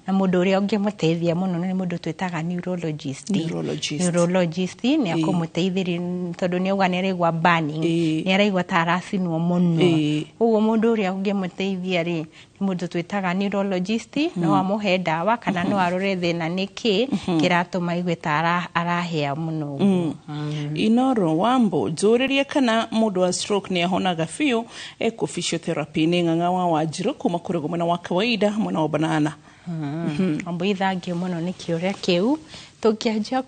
na mũndũ ũrĩa ũngĩmũteithia mũno nĩ mũndũ twĩtaga neurologist. Neurologist. Neurologist nĩ akũmũteithĩrĩria, tondũ nĩ auga nĩ araigua burning, nĩ araigua ta aracinwo mũno. Koguo mũndũ ũrĩa ũngĩmũteithia rĩ, nĩ mũndũ twĩtaga neurologist. No amũhe ndawa kana no arore thĩna nĩ kĩ kĩratũma aigue ta arahĩa mũno ũguo. Inoro Wambo, njũrĩrie kana mũndũ wa stroke nĩ ahonaga biũ eko physiotherapy. Nĩ Ng'ang'a wa Wanjirũ kuma kũrĩgwo mwena wa kawaida, mwena wa banana. Wambui, thangio mũno nĩ kĩũria kĩu. Tũngĩanjia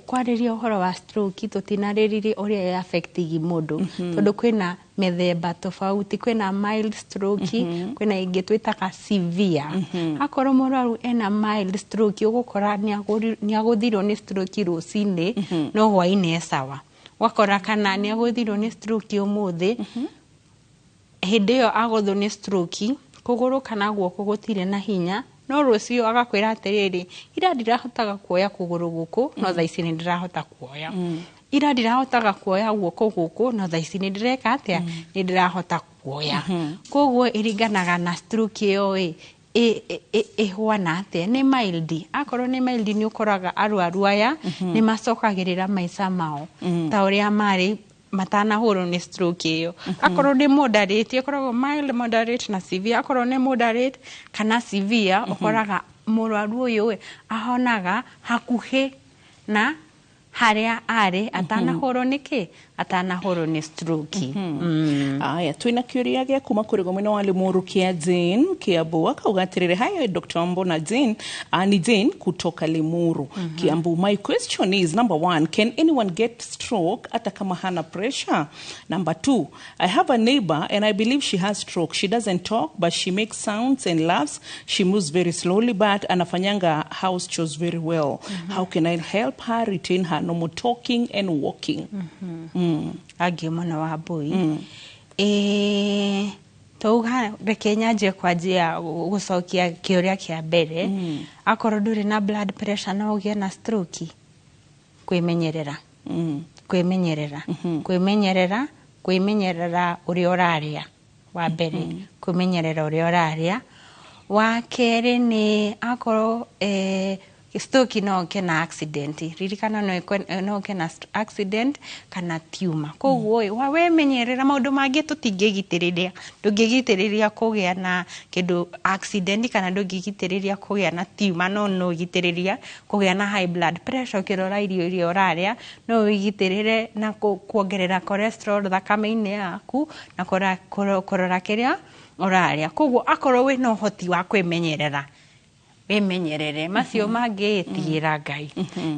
kwarĩria ũhoro wa stroke, tũtinarĩrĩrie ũrĩa ĩ affect mũndũ, tondũ kwĩna mĩthemba tofauti. Kwĩna mild stroke, kwĩna ĩngĩ twĩtaga severe. Akorwo mũrwaru ena mild stroke, ũgũkora nĩ agũthirwo nĩ stroke rũcinĩ, no hwainĩ e sawa. Ũgakora kana nĩ agũthirwo nĩ stroke ũmũthĩ, hĩndĩ ĩyo agũthwo nĩ stroke kũgũrũ kana guoko gũtirĩ na hinya, no rũciũ agakwĩra atĩrĩrĩ, ira ndirahotaga kuoya kũgũrũ gũkũ, no thaa ici nĩ ndĩrahota kuoya. Ira ndirahotaga kuoya guoko gũkũ, no thaa ici nĩ ndĩreka atĩa? Nĩ ndĩrahota kuoya. Koguo ĩringanaga na stroke ĩyo ĩ ĩhuana atĩa, nĩ mild. Akorwo nĩ mild, nĩ ũkoraga arwaru aya nĩ macokagĩrĩra maica mao ta ũrĩa marĩ matanahũrwo nĩ stroke ĩyo. Akorwo nĩ moderate, ĩkoragwo mild, moderate na severe. Akorwo nĩ moderate kana severe, ũkoraga mũrwaru ũyũ ĩ, ahonaga hakuhĩ na harĩa arĩ atanahũrwo nĩ kĩ, atanahũrwo nĩ stroke. Aya, twina kĩũria gĩa kuma kũrĩ mwena wa Limuru kĩa Jane Kiambu. Akauga atĩrĩrĩ, "Hi Dr. Mbona Jane, ni Jane kutoka Limuru, Kiambu. My question is, number one, can anyone get stroke hata kama hana pressure? Number two, I have a neighbor and I believe she has stroke. She doesn't talk, but she makes sounds and laughs. She moves very slowly, but anafanyanga house chores very well. How can I help her retain her normal talking and walking?" Angĩ mũno wa mbui ĩ, tauga reke nyanjie kwanjia gũcokia kĩũria kĩa mbere. Akorwo ndũrĩ na blood pressure no ũgĩe na stroke? Kwĩmenyerera, kwĩmenyerera, kwĩmenyerera, kwĩmenyerera ũrĩa ũrarĩa wa mbere, kwĩmenyerera ũrĩa ũrarĩa. Wa kerĩ nĩ akorwo stroke no ũke na accident. Ririkana no ũke na accident kana tumor. Koguo ĩ, wa wemenyerera maũndũ mangĩ tũtingĩgitĩrĩria. Ndũngĩgitĩrĩria kũgĩa na kĩndũ accident kana ndũngĩgitĩrĩria kũgĩa na tumor, no no ũgitĩrĩria kũgĩa na high blood pressure ũkĩrora irio iria ũrarĩa. No wĩgitĩrĩre na kuongerera cholesterol thakame-inĩ yaku na kũrora kĩrĩa ũrarĩa. Koguo akorwo wĩna ũhoti wa kwĩmenyerera, wĩmenyerere. Macio mangĩ tigĩra Ngai.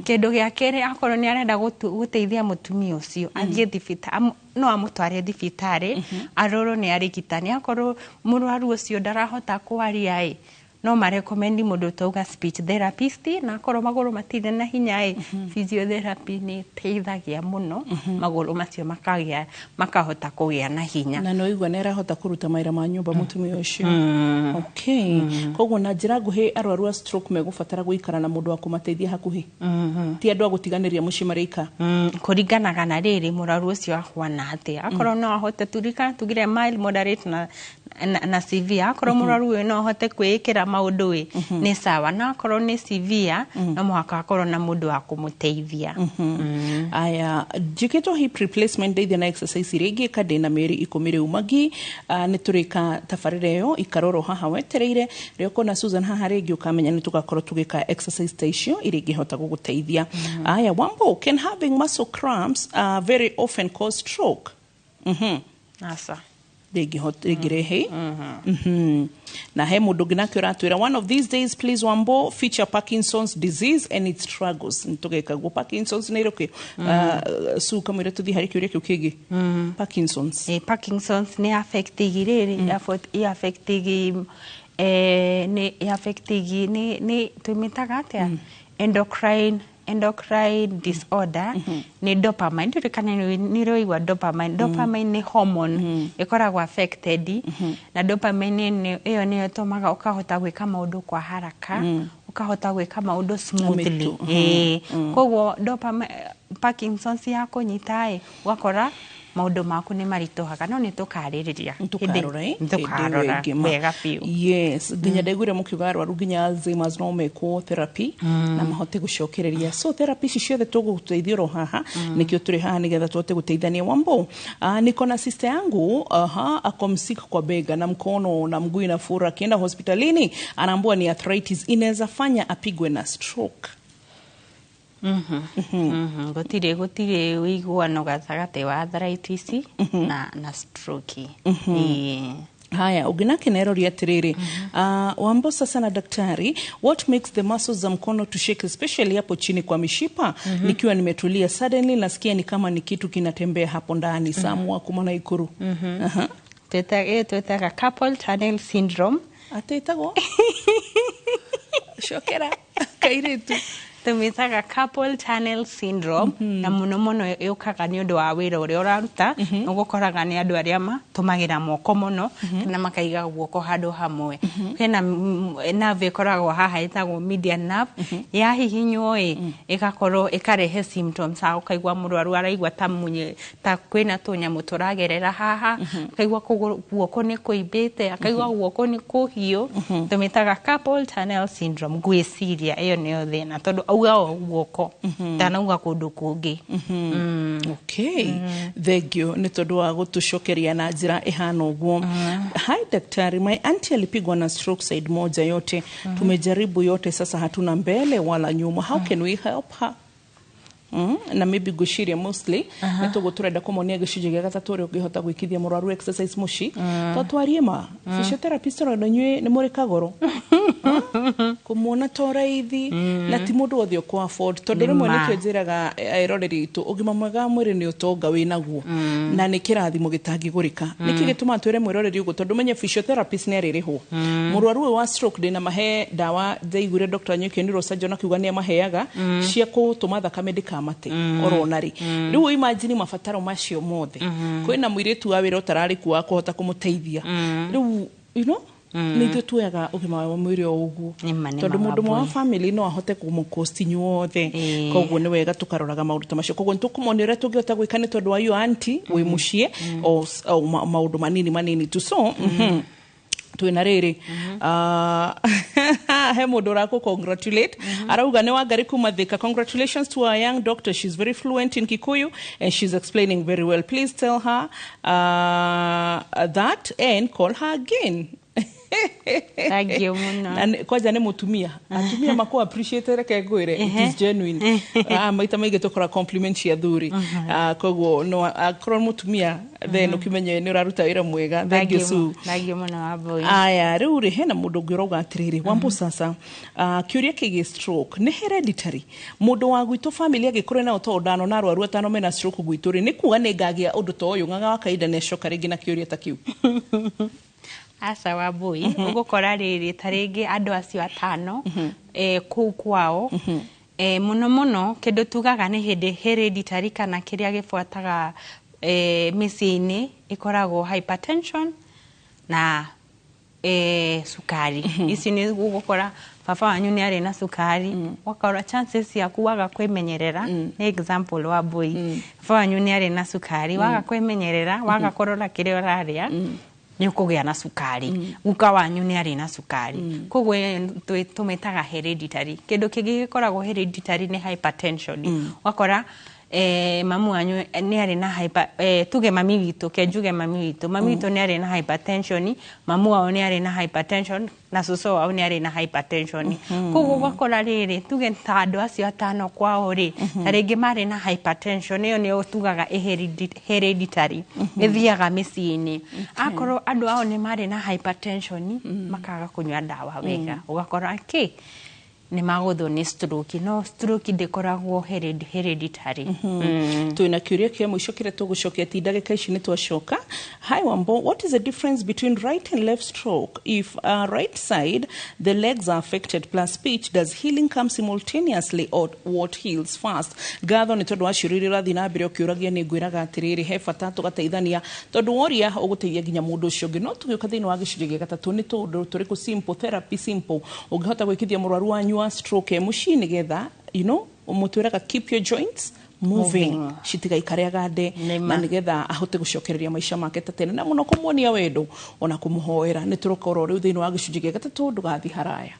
Kĩndũ gĩa kerĩ, akorwo nĩ arenda gũteithia mũtumia ũcio athiĩ thibitarĩ, no amũtware thibitarĩ arorwo nĩ arigitani. Akorwo mũrwaru ũcio ndarahota kwaria ĩ, No marekomendi mũndũ tauga speech therapist, na akorwo magũrũ matirĩ na hinya ĩ, physiotherapy nĩ ĩteithagia mũno magũrũ macio makagĩa, makahota kũgĩa na hinya. Na no igua nĩ arahota kũruta mawĩra ma nyũmba mũtumia ũcio. Okay, koguo na njĩra nguhĩ, arwaru a stroke megũbatara gũikara na mũndũ wa kũmateithia hakuhĩ, ti andũ a gũtiganĩria mũciĩ marĩika. Kũringanaga na rĩrĩ mũrwaru ũcio ahuana atĩa. Akorwo no ahote, turikana tugire mild, moderate na severe. Akorwo mũrwaru ũyũ no ahote kwĩĩkĩra maũndũ ĩ, nĩ sawa, na akorwo nĩ severe, no mũhaka akorwo na mũndũ wa kũmũteithia. Aya, njĩkĩtwo hip replacement, ndeithia na exercise iria ingĩka ndĩna mĩeri 10 rĩu magi. Nĩ tũrĩka tabarĩra ĩyo, ikarorwo haha wetereire. Rĩo ũkona Susan haha rĩngĩ, ũkamenya nĩ tũgakorwo tũgĩka exercise ta icio iria ingĩhota gũgũteithia. Aya, Wambo, can having muscle cramps very often cause stroke? Aca. Rĩngĩrehe. Na he mũndũ ũngĩ nake ũratwĩra, "One of these days, please, Wambo, feature Parkinson's disease and its struggles." Nĩ tũgeka guo. Parkinson's nĩ ĩrĩkũ? Su kamwĩre tũthiĩ harĩ kĩũria kĩu kĩngĩ. Parkinson's. Parkinson's nĩ affectigi rĩrĩ, ĩ affectigi nĩ affectigi nĩ tũmĩtaga atĩa, endocrine disorder, nĩ dopamine. Ndũrĩ kana nĩ ũraigua dopamine. Dopamine nĩ hormone ĩkoragwo affected, na dopamine ĩyo nĩyo ĩtũmaga ũkahota gwĩka maũndũ kwa haraka, ũkahota gwĩka maũndũ smoothly. Mĩtũ. Koguo dopamine, Parkinson's ya kũnyita ĩ, ũgakora maũndũ maku nĩ maritũhaga, no nĩ tũkarĩrĩria. Tũkarora, eh? Nĩ tũkarora Hĩndĩ ĩyo ĩngĩ ma. Wega biũ. Yes, nginya ndaiguire mũkiuga arwaru nginya Alzheimer's no mekwo therapy na mahote gũcokereria. So therapy ici ciothe tũgũteithio oro haha, nĩkĩo tũrĩ haha, nĩgetha tũhote gũteithania. Wambo, niko na sister yangu, aha, ako msik kwa bega na mkono na mguu inafura. Akienda hospitalini anaambiwa ni arthritis, inaweza fanya apigwe na stroke? Gũtirĩ ũiguano gatagatĩ wa arthritis na stroke. Ĩĩ. Haya, ũngĩ nake nerori atiriri, Wambo sasa na daktari, what makes the muscles za mkono to shake, especially hapo chini kwa mishipa? Nikiwa nimetulia, suddenly nasikia ni kama ni kitu kinatembea hapo ndani. Samu kuma Naikuru. Aha. Ĩyo twĩtaga carpal tunnel syndrome. Atĩtagwo cokera kairitu. Tũmĩtaga carpal tunnel syndrome, na mũno mũno yũkaga nĩ ũndũ wa wĩra ũrĩa ũraruta. Ũgũkoraga nĩ andũ arĩa matũmagĩra moko mũno kana makaiga guoko handũ hamwe. Hena nerve ĩkoragwo haha ĩtagwo median nerve, yahihinywo ĩ, ĩgakorwo ĩkarehe symptoms, ũkaigua mũrwaru araigua ta munye, ta kwĩna tũnyamũ tũragerera haha, akaigua guoko nĩ kũimbĩte, akaigua guoko nĩ kũhiũ. Tũmĩtaga carpal tunnel syndrome. Ngwĩciria ĩyo nĩyo thĩna, tondũ auga o guoko, ndanauga kũndũ kũngĩ. Okay, thank you nĩ tondũ wa gũtũcokeria na njĩra ĩhana ũguo. Hi daktari, my auntie alipigwa na stroke side moja yote. Tumejaribu yote, sasa hatuna mbele wala nyuma. How can we help her? Na maybe ngwĩciria mostly nĩ tũguo tũrenda kũmonia gĩcunjĩ gĩa gatatũ, ũrĩa ũngĩhota gwĩkithia mũrwaru exercise mũciĩ. To twarie ma physiotherapist, ona inyuĩ nĩ mũrĩ kagoro kũmuona to raithi, na ti mũndũ wothe ũkũ afford, tondũ Nĩ rĩmwe ma. Nĩkĩo njĩraga eroreri aitũ, ũgima mwega wa mwĩrĩ nĩ ũtonga wĩnaguo na nĩ kĩrathimo gĩtangĩgũrĩka. Nĩkĩ gĩtũmaga twĩre mwĩroreri ũguo? Tondũ menye physiotherapist nĩ arĩrĩhwo. Mũrwaru ũyũ wa stroke ndĩna mahe ndawa, ndaiguire Dr. Nyuki neurosurgeon akiuga nĩ amaheaga cia kũtũma thakame ndĩkamate orona rĩ. Rĩu imagine mabataro macio mothe, kwĩna mũirĩtu wa wĩra ũtararĩ kuo wa kũhota kũmũteithia. Rĩu nĩ ithuĩ tuoyaga ũgima wa mwĩrĩ o ũguo, Nĩ ma, nĩ tondũ ma, mũndũ ũmwe wa Wambui. family no ahote kũmũkosti inyuothe. Koguo nĩ wega tũkaroraga maũndũ ta macio. Koguo nĩ tũkũmonia ũrĩa tũngĩhota gwĩka nĩ tondũ wa iyo auntie wĩ mũciĩ, o maũndũ manini manini tu. So twĩna rĩrĩ, he mũndũ ũrakũ congratulate, arauga nĩ Wangari kuma Thika, "Congratulations to our young doctor. She's very fluent in Kikuyu and she's explaining very well. Please tell her that and call her again." Thank you mũno. Na kwanja nĩ mũtumia, atumia makũ appreciate, reke ngwĩre it is genuine. Maita maingĩ tũkora compliment cia thuri. Koguo no akorwo mũtumia, then ũkĩmenye nĩ ũraruta wĩra mwega. Thank you, Sue. Thank you mũno, Wambui. Aya, rĩu rĩ, hena mũndũ ũngĩ ũrauga atĩrĩrĩ, "Wambo sasa, kĩũria kĩgiĩ stroke nĩ hereditary? Mũndũ wa gwitũ family angĩkorwo nao, tondũ ndanona arwaru atano mena stroke gwitũ rĩ, nĩ kuga nĩ ngagĩa ũndũ ta ũyũ?" Ng'ang'a wa kahinda nĩ acoka rĩngĩ na kĩũria ta kĩu. Aca Wambui, ũgũkora rĩrĩ ta rĩngĩ andũ acio atano kũu kwao, mũno mũno kĩndũ tugaga nĩ hĩndĩ hereditary kana kĩrĩa gĩbuataga mĩciĩ-inĩ ĩkoragwo hypertension na sukari. Ici nĩ ũgũkora baba wanyu nĩ arĩ na sukari, ũgakora chances ciaku waga kwĩmenyerera. Nĩ example, Wambui, baba wanyu nĩ arĩ na sukari, waga kwĩmenyerera, waga kũrora kĩrĩa ũrarĩa, nĩ ũkũgĩa na sukari. Guka wanyu nĩ arĩ na sukari, koguo ĩyo tũmĩtaga hereditary. Kĩndũ kĩngĩ gĩkoragwo hereditary nĩ hypertension. Ũgakora mamu wanyu nĩ arĩ na hyper, tuge mami witũ, ke njuge mami witũ nĩ arĩ na hypertension, mamu wao nĩ arĩ na hypertension, na cũcũ wao nĩ arĩ na hypertension. Koguo ũgakora rĩrĩ, tuge ta andũ acio atano kwao rĩ, ta rĩngĩ marĩ na hypertension, ĩyo nĩyo tugaga hereditary, ĩthiaga mĩciĩ-inĩ. Akorwo andũ ao nĩ marĩ na hypertension, makaga kũnyua ndawa wega, ũgakora kĩ nĩ magũthwo nĩ stroke. No stroke ndĩkoragwo hereditary. Twina kiuria kia mũico kĩrĩa tũgũcokia ti ndagĩka ici nĩ twacoka. Hi Wambo, what is the difference between right and left stroke? If right side the legs are affected plus speech, does healing come simultaneously or what heals first? Ngatho nĩ tondũ wa ciũria iria ũrathiĩ na mbere ũkĩũragia. Nĩ ngwĩraga atĩrĩrĩ, he bata tũgateithania tondũ woria ũgũteithia nginya mũndũ ũcio ũngĩ. No tũgĩũka thĩinĩ wa gĩcunjĩ gĩa gatatũ, nĩ tũndũ tũrĩkũ simple therapy simple ũngĩhota gwĩkithia mũrwaru wanyu wa stroke e mũciĩ nĩgetha mũtwĩraga keep your joints moving, Moving. Citigaikare agande Nĩma. na nĩgetha ahote gũcokereria maica make ta tene, na mũno kũmuonia wendo ona kũmũhoera. Nĩ tũroka oro rĩu thĩinĩ wa gĩcunjĩ gĩa gatatũ, ndũgathiĩ haraya.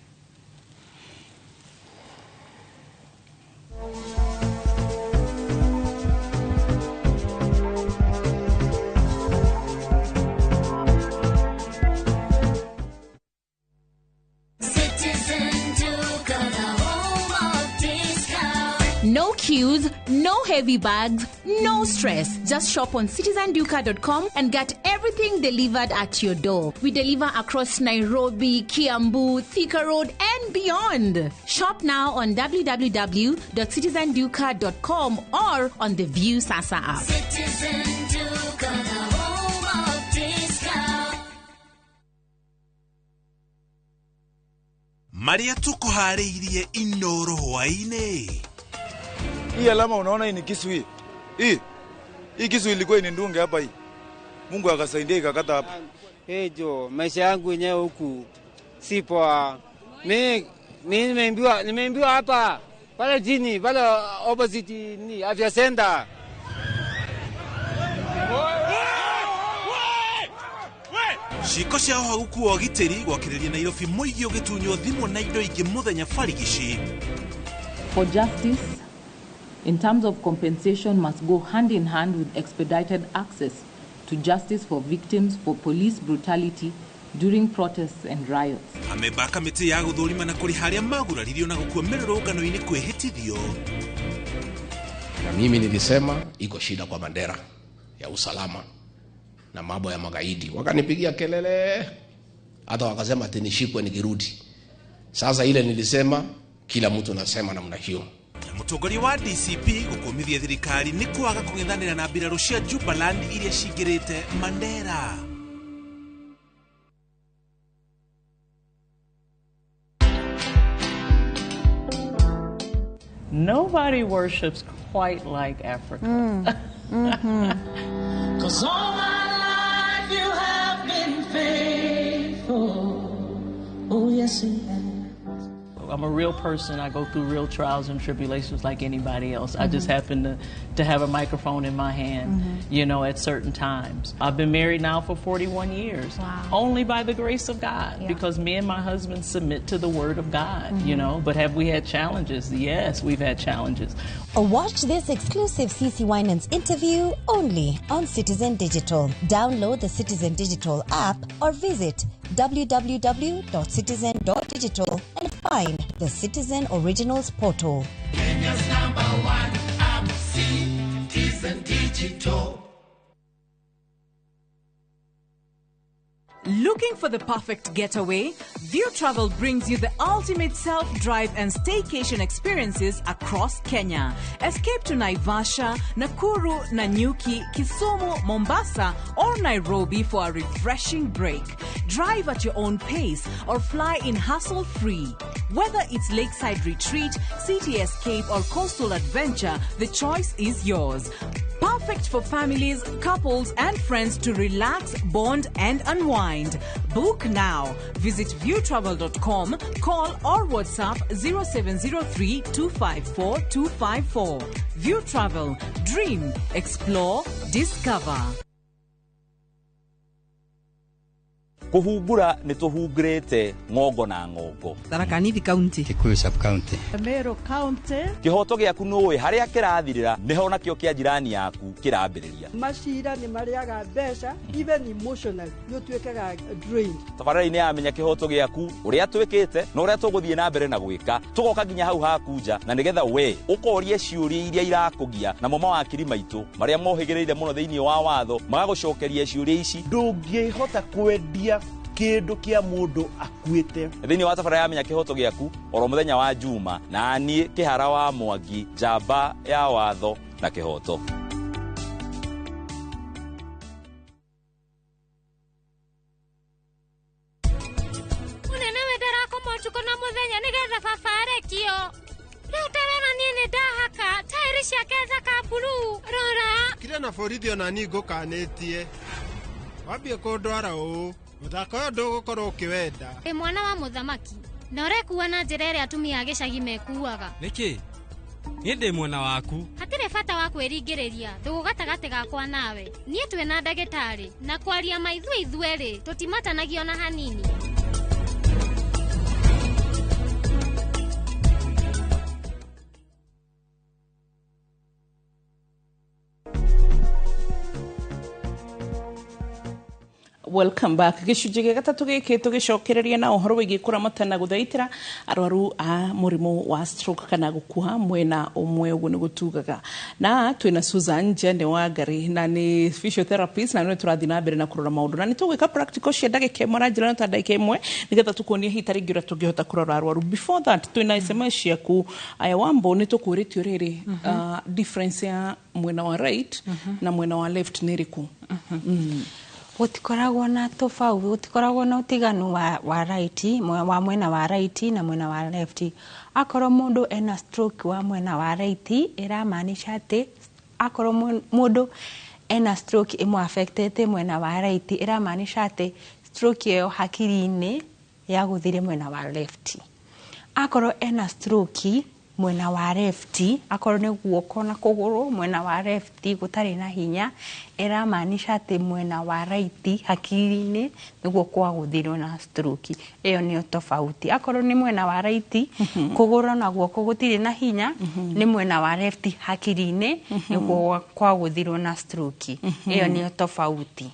Citizen Duka, the home of discount. No queues, no heavy bags, no stress. Just shop on citizenduka.com and get everything delivered at your door. We deliver across Nairobi, Kiambu, Thika Road, and beyond. Shop now on www.citizenduka.com or on the View Sasa app. Citizen Duka, the home of discount. Marĩa tũkũharĩirie Inoro hwaĩ-inĩ. Hii alama unaona hii ni kisu hii. Hii. Hii kisu ilikuwa inindunge hapa hii. Mungu akasaidia ikakata hapa. Hey jo, maisha yangu yenyewe huku si poa. Mi nimeambiwa hapa pale chini pale opposite ni afya center. Ciĩko cia ũhagũku wa ũgitĩri gwakĩrĩria Nairobi, mũingĩ ũgĩtunywo thimũ na indo ingĩ mũthenya barigici. For justice, in terms of compensation, must go hand in hand with expedited access to justice for victims for police brutality during protests and riots. Amemba a kamĩtĩ ya gũthũrima na kũrĩha arĩa maguraririo na gũkua mĩrũrũngano-inĩ kwĩhĩtithio. Na mimi nilisema iko shida kwa Mandera ya usalama na mambo ya magaidi, wakanipigia kelele, hata wakasema ati nishikwe nikirudi. Sasa ile nilisema, kila mtu nasema namna hiyo. Na mũtongoria wa DCP gũkũmithia thirikari nĩ kwaga kũng'ethanĩra na mbirarũ cia Jubaland iria cingĩrĩte Mandera. Nobody worships quite like Africa. 'Cause all my life you have been faithful. Oh, yes, you have. I'm a real person. I go through real trials and tribulations like anybody else. I just happen to have a microphone in my hand, at certain times. I've been married now for 41 years. Wow. Only by the grace of God, because me and my husband submit to the word of God, you know. But have we had challenges? Yes, we've had challenges. Watch this exclusive CC Winans interview only on Citizen Digital. Download the Citizen Digital app or visit www.citizen.digital and find the Citizen Originals portal. Kenya's number one app, Citizen Digital. Looking for the perfect getaway? View Travel brings you the ultimate self-drive and staycation experiences across Kenya. Escape to Naivasha, Nakuru, Nanyuki, Kisumu, Mombasa, or Nairobi for a refreshing break. Drive at your own pace or fly in hassle-free. Whether it's lakeside retreat, city escape, or coastal adventure, the choice is yours. Perfect for families, couples, and friends to relax, bond, and unwind. Book now. Visit viewtravel.com, call or WhatsApp 0703 254 254. View Travel. Dream, explore, discover. Kũhungura nĩ tũhungurĩte ng'ongo na ng'ongo. Tharaka Nithi County, Kikuyu sub county, Meru County. Kĩhoto gĩaku nũĩ harĩa kĩrathirĩra nĩho nakĩo kĩa jirani yaku kĩrambĩrĩria. Macira nĩ marĩaga mbeca, even emotionally nĩ ũtuĩkaga drained. Tabarĩra-inĩ ya Menya Kĩhoto Gĩaku, ũrĩa twĩkĩte na ũrĩa tũgũthiĩ na mbere na gwĩka, tũgoka nginya hau haku nja na nĩgetha we ũkorie ciũria iria irakũgia, namo mawakiri maitũ marĩa mohĩgĩrĩire mũno thĩinĩ wa watho magagũcokeria ciũria ici. Ndũngĩhota kwendia kĩndũ kĩa mũndũ akuĩte. Thĩinĩ wa tabarĩra ya Menya Kĩhoto Gĩaku oro mũthenya wa Juma, na niĩ Kĩhara wa Mwangi, njamba ya watho na kĩhoto. Mũnene we ndarakoma ũtukũ na mũthenya nĩgetha baba arekio. Rĩu tarora niĩ nĩ ndahaka taĩri ciake thaka blue. Rora. Kire na borithi ona niĩ ngũkanĩtie. Wambie kũndwara ũũ, mũthako ũyũ ndũgũkorwo ũkĩwenda. Wĩ mwana wa mũthamaki na ũrekua na njĩra ĩrĩa atumia a gĩcagi mekuaga. Nĩkĩ? Niĩ ndĩ mwena waku. Hatirĩ bata wa kwĩringĩrĩria ndũgũ gatagatĩ gakwa nawe. Niĩ twĩ na ndagĩtarĩ na kwaria ma ithuĩ ithuerĩ tũtimatanagio na hanini. Welcome back. Gĩcunjĩ gĩa gatatũ gĩkĩ tũgĩcokereria na ũhoro wĩgiĩ kũramata na gũthaitĩra arwaru a mũrimũ wa stroke kana gũkuha mwena ũmwe, ũguo nĩguo tugaga. Na twĩna Susan Njene Wangari na nĩ physiotherapist, na nĩwe tũrathiĩ na mbere na kũrora maũndũ, na nĩ tũgwĩka practical cia ndagĩka ĩmwe na njĩra ta ndagĩka ĩmwe nĩgetha tũkuonie hihi ta rĩngĩ ũrĩa tũngĩhota kũrora arwaru. Before that twĩna SMS ciaku. Aya Wambo, nĩ tũkũrĩtio rĩrĩ, difference ya mwena wa right na mwena wa left nĩ ĩrĩkũ? Gũtikoragwo na tofauti, gũtikoragwo na ũtiganu wa right, wa mwena wa right na mwena wa left. Akorwo mũndũ ena stroke wa mwena wa right, ĩramaanisha atĩ akorwo mũndũ ena stroke ĩmũ affectete mwena wa right, ĩramaanisha atĩ stroke ĩyo hakiri-inĩ yagũthire mwena wa left. Akorwo ena stroke mwena wa left, akorwo nĩ guoko na kũgũrũ mwena wa left gũtarĩ na hinya, ĩramaanisha atĩ mwena wa right hakiri-inĩ nĩguo kwagũthirwo na stroke. Ĩyo nĩyo tofauti. Akorwo nĩ mwena wa right kũgũrũ na guoko gũtirĩ na hinya, nĩ mwena wa left hakiri-inĩ nĩguo kwagũthirwo na stroke. Ĩyo nĩyo tofauti.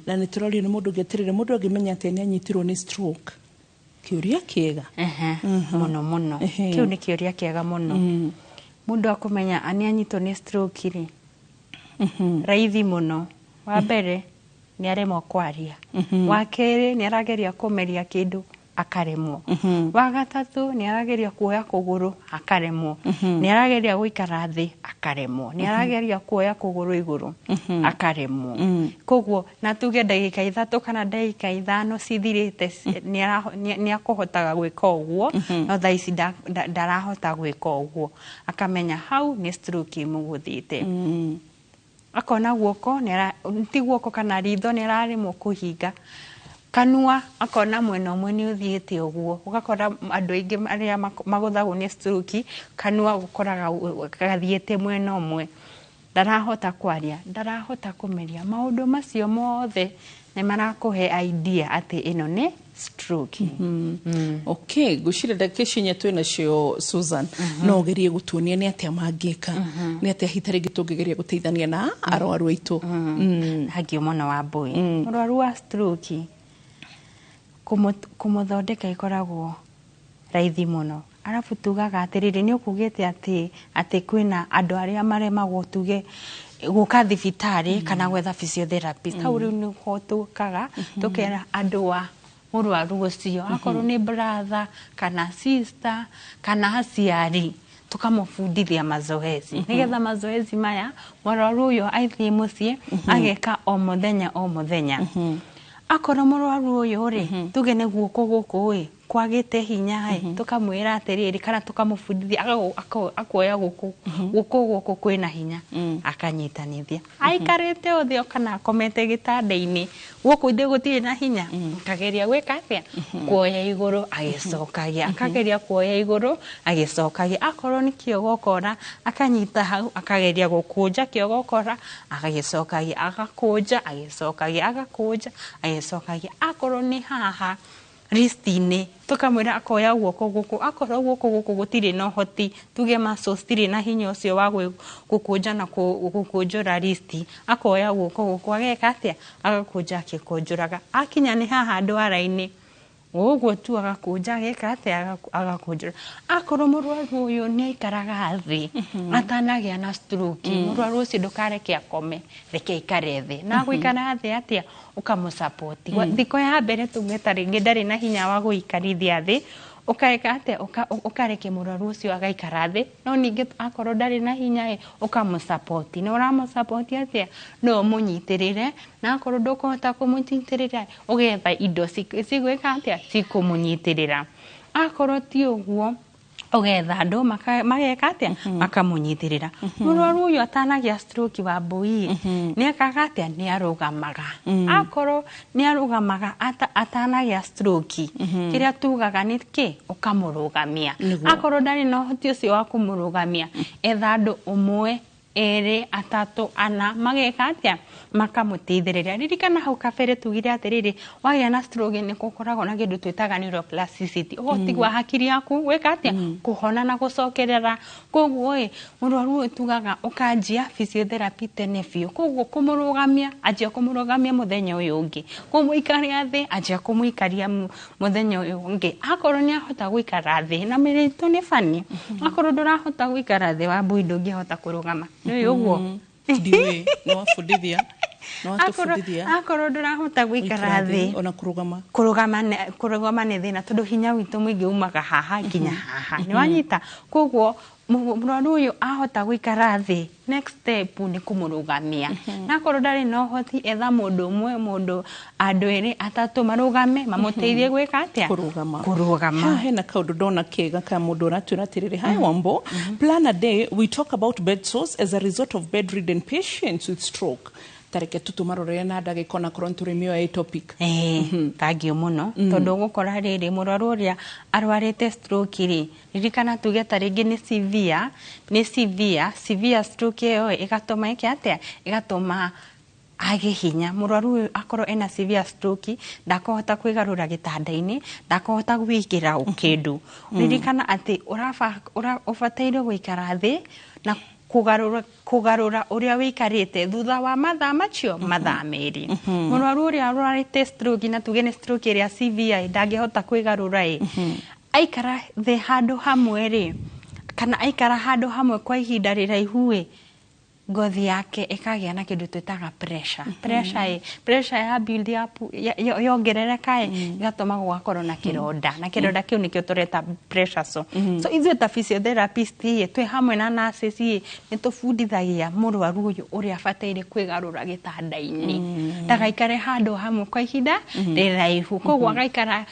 Na nĩ tũrorio nĩ mũndũ ũngĩ atĩrĩrĩ, mũndũ angĩmenya atĩ nĩ anyitirwo nĩ stroke, kĩũria kĩega. Mũno mũno. Kĩu nĩ kĩũria kĩega mũno. Mũndũ akũmenya nĩ anyitwo nĩ stroke rĩ, raithi mũno. Wa mbere nĩ aremwo kwaria. Wa kerĩ nĩ arageria kũmeria kĩndũ akaremwo. Wa gatatũ nĩ arageria kuoya kũgũrũ akaremwo. Nĩ arageria gũikara thĩ akaremwo. Nĩ arageria kuoya kũgũrũ igũrũ akaremwo. Koguo na tuge ndagĩka 3 kana ndagĩka 5 cithirĩte nĩ akũhotaga gwĩka ũguo, no thaa ici ndarahota gwĩka ũguo. Akamenya hau nĩ stroke ĩmũgũthĩte. Akona guoko ti guoko kana ritho nĩ araremwo kũhinga. Kanua akona mwena ũmwe nĩ ũthiĩte ũguo, ũgakora andũ aingĩ arĩa magũthagwo nĩ stroke kanua ũkoraga gathiĩte mwena ũmwe, ndarahota kwaria, ndarahota kũmeria. Maũndũ macio mothe nĩ marakũhe idea atĩ ĩno nĩ stroke. Okay, ngwĩciria ndagĩka ici inya twĩ nacio Susan, no ũgerie gũtuonia nĩ atĩa mangĩka, nĩ atĩa hihi ta rĩngĩ tũngĩgeria gũteithania na arwaru aitũ. Hangĩ mũno wa Mbui. Mũrwaru wa stroke kũmũthondeka ĩkoragwo raithi mũno. Arabu tugaga atĩrĩrĩ, nĩ ũkugĩte atĩ kwĩna andũ arĩa maremagwo tuge gũka thibitarĩ kana gwetha physiotherapist. Hau rĩu nĩho tũkaga tũkera andũ a mũrwaru ũcio, akorwo nĩ brother kana sister kana aciari, tukamũbundithia mazoezi nĩgetha mazoezi maya mũrwaru ũyũ aithiĩ mũciĩ ageka o mũthenya o mũthenya. Akorwo mũrwaru ũyũ rĩ, tuge nĩ guoko gũkũ ĩ kwagĩte hinya ĩ, tũkamwĩra atĩrĩrĩ kana tũkamũbundithia akoya gũkũ guoko gũkũ kwĩna hinya, akanyitanithia aikarĩte ũthĩ kana akomete gĩtanda-inĩ, guoko ithĩ gũtirĩ na hinya, akageria gwĩka atĩa, kuoya igũrũ agĩcokagia, akageria kuoya igũrũ agĩcokagia. Akorwo nĩ kĩogokora, akanyita hau akageria gũkũnja kĩogokora agĩcokagia, agakũnja agĩcokagia, agakũnja agĩcokagia. Akorwo nĩ haha wrist-inĩ, tũkamwĩra akoya guoko gũkũ, akorwo guoko gũkũ gũtirĩ na ũhoti, tuge muscles citirĩ na hinya ũcio wa gũkũnja na gũkũnjũra wrist, akoya guoko gũkũ ageka atĩa, agakũnja akĩkũnjũraga. Akinya nĩ haha ndwara-inĩ ũguo tu agakũnja ageka atĩa, agakũnjũra. Akorwo mũrwaru ũyũ nĩ aikaraga thĩ atanagĩa na stroke, mũrwaru ũcio ndũkareke akome, reke aikare thĩ. Na gũikara thĩ atĩa, ũkamũsupport. Thikũ ya mbere tuge ta rĩngĩ ndarĩ na hinya wa gũikarithia thĩ, ũkareka atĩa, ũkareke mũrwaru ũcio agaikara thĩ. No ningĩ akorwo ndarĩ na hinya ĩ, ũkamũsupport. Na ũramũsupport atĩa, no ũmũnyitĩrĩre, na akorwo ndũkũhota kũmũnyitĩrĩra, ũgetha indo cigwĩka atĩa, cikũmũnyitĩrĩra. Akorwo ti ũguo, ũgetha andũ mageka atĩa, makamũnyitĩrĩra. Mũrwaru ũyũ atanagĩa stroke wa mbui nĩ ekaga atĩa, nĩ arũgamaga. Akorwo nĩ arũgamaga atanagĩa stroke, kĩrĩa tugaga nĩ kĩ, ũkamũrũgamia. Akorwo ndarĩ na ũhoti ũcio wa kũmũrũgamia, etha andũ ũmwe, erĩ, atatũ, ana, mageka atĩa, makamũteithĩrĩria. Ririkana hau kabere tugire atĩrĩrĩ, wagĩa na stroke nĩ gũkoragwo na kĩndũ twĩtaga neuroplasticity, ũhoti wa hakiri yaku gwĩka atĩa, kũhona na gũcokerera. Koguo ĩ, mũrwaru ũyũ tugaga ũkanjia physiotherapy tene biũ. Koguo kũmũrũgamia, anjia kũmũrũgamia mũthenya ũyũ ũngĩ, kũmũikaria thĩ, anjia kũmũikaria mũthenya ũyũ ũngĩ. Akorwo nĩ ahota gũikara thĩ, na mĩrĩ itũ nĩ bani, akorwo ndũrahota gũikara thĩ wa mbui ndũngĩhota kũrũgama. Nĩ ũguo? Ndiũĩ, nĩ wabundithia. Nĩ watũbundithia. Akorwo ndũrahota gũikara thĩ ona kũrũgama, kũrũgama nĩ thĩna, tondũ hinya witũ mũingĩ umaga haha nginya haha. Nĩ wanyita? Koguo mũrwaru ũyũ ahota gũikara thĩ, next step nĩ kũmũrũgamia. Na akorwo ndarĩ na ũhoti, etha mũndũ ũmwe, mũndũ andũ erĩ atatũ marũgame mamũteithie gwĩka atĩa, kũrũgama. Kũrũgama. Haha hena kaũndũ ndona kega ka mũndũ ũratwĩra atĩrĩrĩ, "Hi Wambo, plan a day we talk about bed sores as a result of bedridden patients with stroke." Tareke tu tũmarorere na ndagĩka onakorwo nĩ tũrĩmĩoya ĩ topic. Thank you mũno, tondũ ũgũkora rĩrĩ mũrwaru ũrĩa arwarĩte stroke rĩ, ririkana tuge ta rĩngĩ nĩ severe, nĩ severe stroke ĩyo ĩgatũma ĩke atĩa, ĩgatũma age hinya. Mũrwaru ũyũ akorwo ena severe stroke ndakũhota kwĩgarũra gĩtanda-inĩ, ndakũhota gwĩkĩra kĩndũ. Ririkana atĩ ũbataire gũikara thĩ na kũgarũra ũrĩa wĩikarĩte thutha wa mathaa macio mathaa 2. Mũrwaru ũrĩa arwarĩte stroke, na tuge nĩ stroke ĩrĩa severe, ndangĩhota kwĩgarũra ĩ, aikara thĩ handũ hamwe rĩ, kana aikara handũ hamwe kwa ihinda rĩraihu ĩ, ngothi yake ĩkagĩa na kĩndũ twĩtaga pressure. Pressure ĩ, pressure ya build up yongerereka ĩ, ĩgatũma gũgakorwo na kĩronda, na kĩronda kĩu nĩkĩo tũreta pressure sore. So ithuĩ ta physiotherapist ĩ, twĩ hamwe na nurses ĩ, nĩ tũbundithagia mũrwaru ũyũ ũrĩa abataire kwĩgarũra gĩtanda-inĩ, ndagaikare handũ hamwe kwa ihinda rĩraihu. Koguo agaikara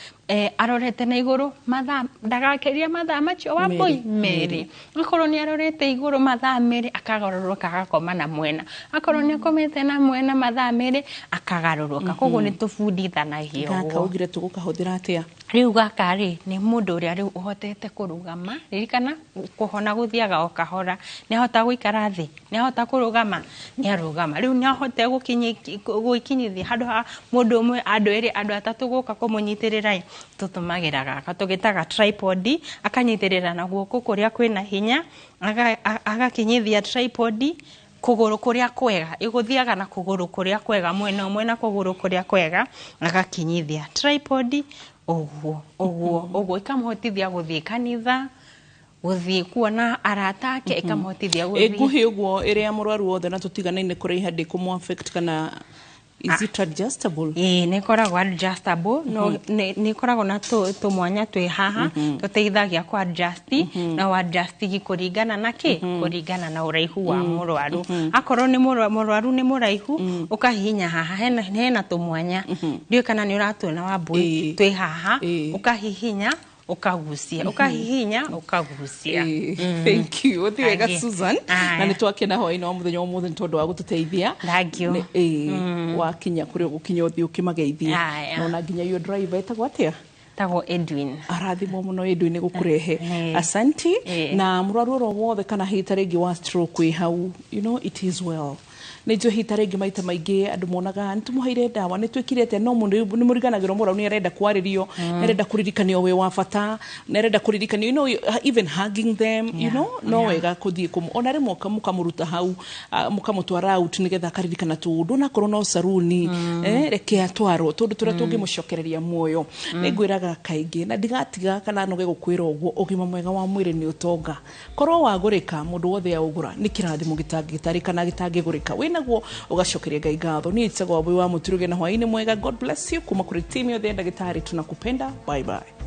arorete na igũrũ mathaa ndagakĩrie mathaa macio wa mbui 2. Akorwo nĩ arorete igũrũ mathaa 2, akagarũrũka agakoma na mwena. Akorwo nĩ akomete na mwena mathaa 2, akagarũrũka. Koguo nĩ tũbundithanagia Gaka ũguo. Ugire tũgũkahũthĩra atĩa? Rĩu gaka rĩ, nĩ mũndũ ũrĩa rĩu ũhotete kũrũgama. Ririkana kũhona gũthiaga o kahora. Nĩ ahota gũikara thĩ, nĩ ahota kũrũgama, nĩ arũgama. Rĩu nĩ ahote gwĩkinyithia handũ ha mũndũ ũmwe, andũ erĩ, andũ atatũ gũka kũmũnyitĩrĩra ĩ, tũtũmagĩra gaka tũgĩtaga tripod, akanyitĩrĩra na guoko kũrĩa kwĩna hinya, agakinyithia tripod kũgũrũ kũrĩa kwega, ĩgũthiaga na kũgũrũ kũrĩa kwega, mwena ũmwe na kũgũrũ kũrĩa kwega, agakinyithia tripod ũguo ũguo ũguo, ĩkamũhotithia gũthiĩ kanitha. Gũthiĩ kuona arata ake, ĩkamũhotithia gũthiĩ. Ĩ nguhĩ ũguo ĩrĩa mũrwaru wothe na tũtiganaine kũraiha ndĩkũmũ affect kana is it adjustable? Ĩĩ, nĩ ĩkoragwo adjustable, no nĩ ĩkoragwo na tũmwanya twĩ haha tũteithagia kũ adjust na ũ adjust kũringana na kĩ, kũringana na ũraihu wa mũrwaru. Akorwo nĩ mũrwaru nĩ mũraihu, ũkahihinya haha hena tũmwanya, ndiũĩ kana nĩ ũratuona, Wambui, twĩ haha, ũkahihinya ũkagucia, ũkahihinya ũkagucia. Thank you, ũthi wega. Thank you. Susan, na nĩ twakena hwaĩ-inĩ wa mũthenya wa ũmũthĩ nĩ tondũ wa gũtũteithia. Thank you. Wakinya kũrĩa ũgũkinya, ũthiĩ ũkĩmageithie. Aya. Na ona nginya your driver etagwo atĩa? Tagwo Edwin. Arathimwo mũno Edwin nĩ gũkũrehe. Asanti. Na mũrwaru oro wothe kana hita rĩngĩ wa stroke wĩ hau, you know it is well. Nĩ njũĩ hita rĩngĩ maita maingĩ andũ monaga nĩ tũmũheire ndawa, nĩ twĩkire atĩa, no mũndũ nĩ mũriganagĩrwo mũrwaru nĩ arenda kwarĩrio, nĩ arenda kũririkanio wĩ wa bata, nĩ arenda kũririkanio, even hugging them, you know no wega kũthiĩ kũmũ ona rĩmwe mũkamũruta hau, mũkamũtwara out nĩgetha akaririkana tũũndũ, onakorwo no saruni, reke atwarwo tũndũ tũrĩa tũngĩmũcokereria muoyo. Nĩ ngwĩraga kaingĩ na ndigatiga kana noge gũkwĩra ũguo, ũgima mwega wa mwĩrĩ nĩ ũtonga. Korwo wagũrĩka, mũndũ wothe aũgũra nĩ kĩrathimo gĩtangĩtarĩka na gĩtangĩgũrĩka. Wĩnaguo ũgacokeria Ngai ngatho. Niĩ njĩtagwo Wambui wa Mũturuge, na hwaĩ-inĩ mwega. God bless you. Kuma kũrĩ timu yothe ya ndagĩtarĩ, tunakupenda. Bye bye.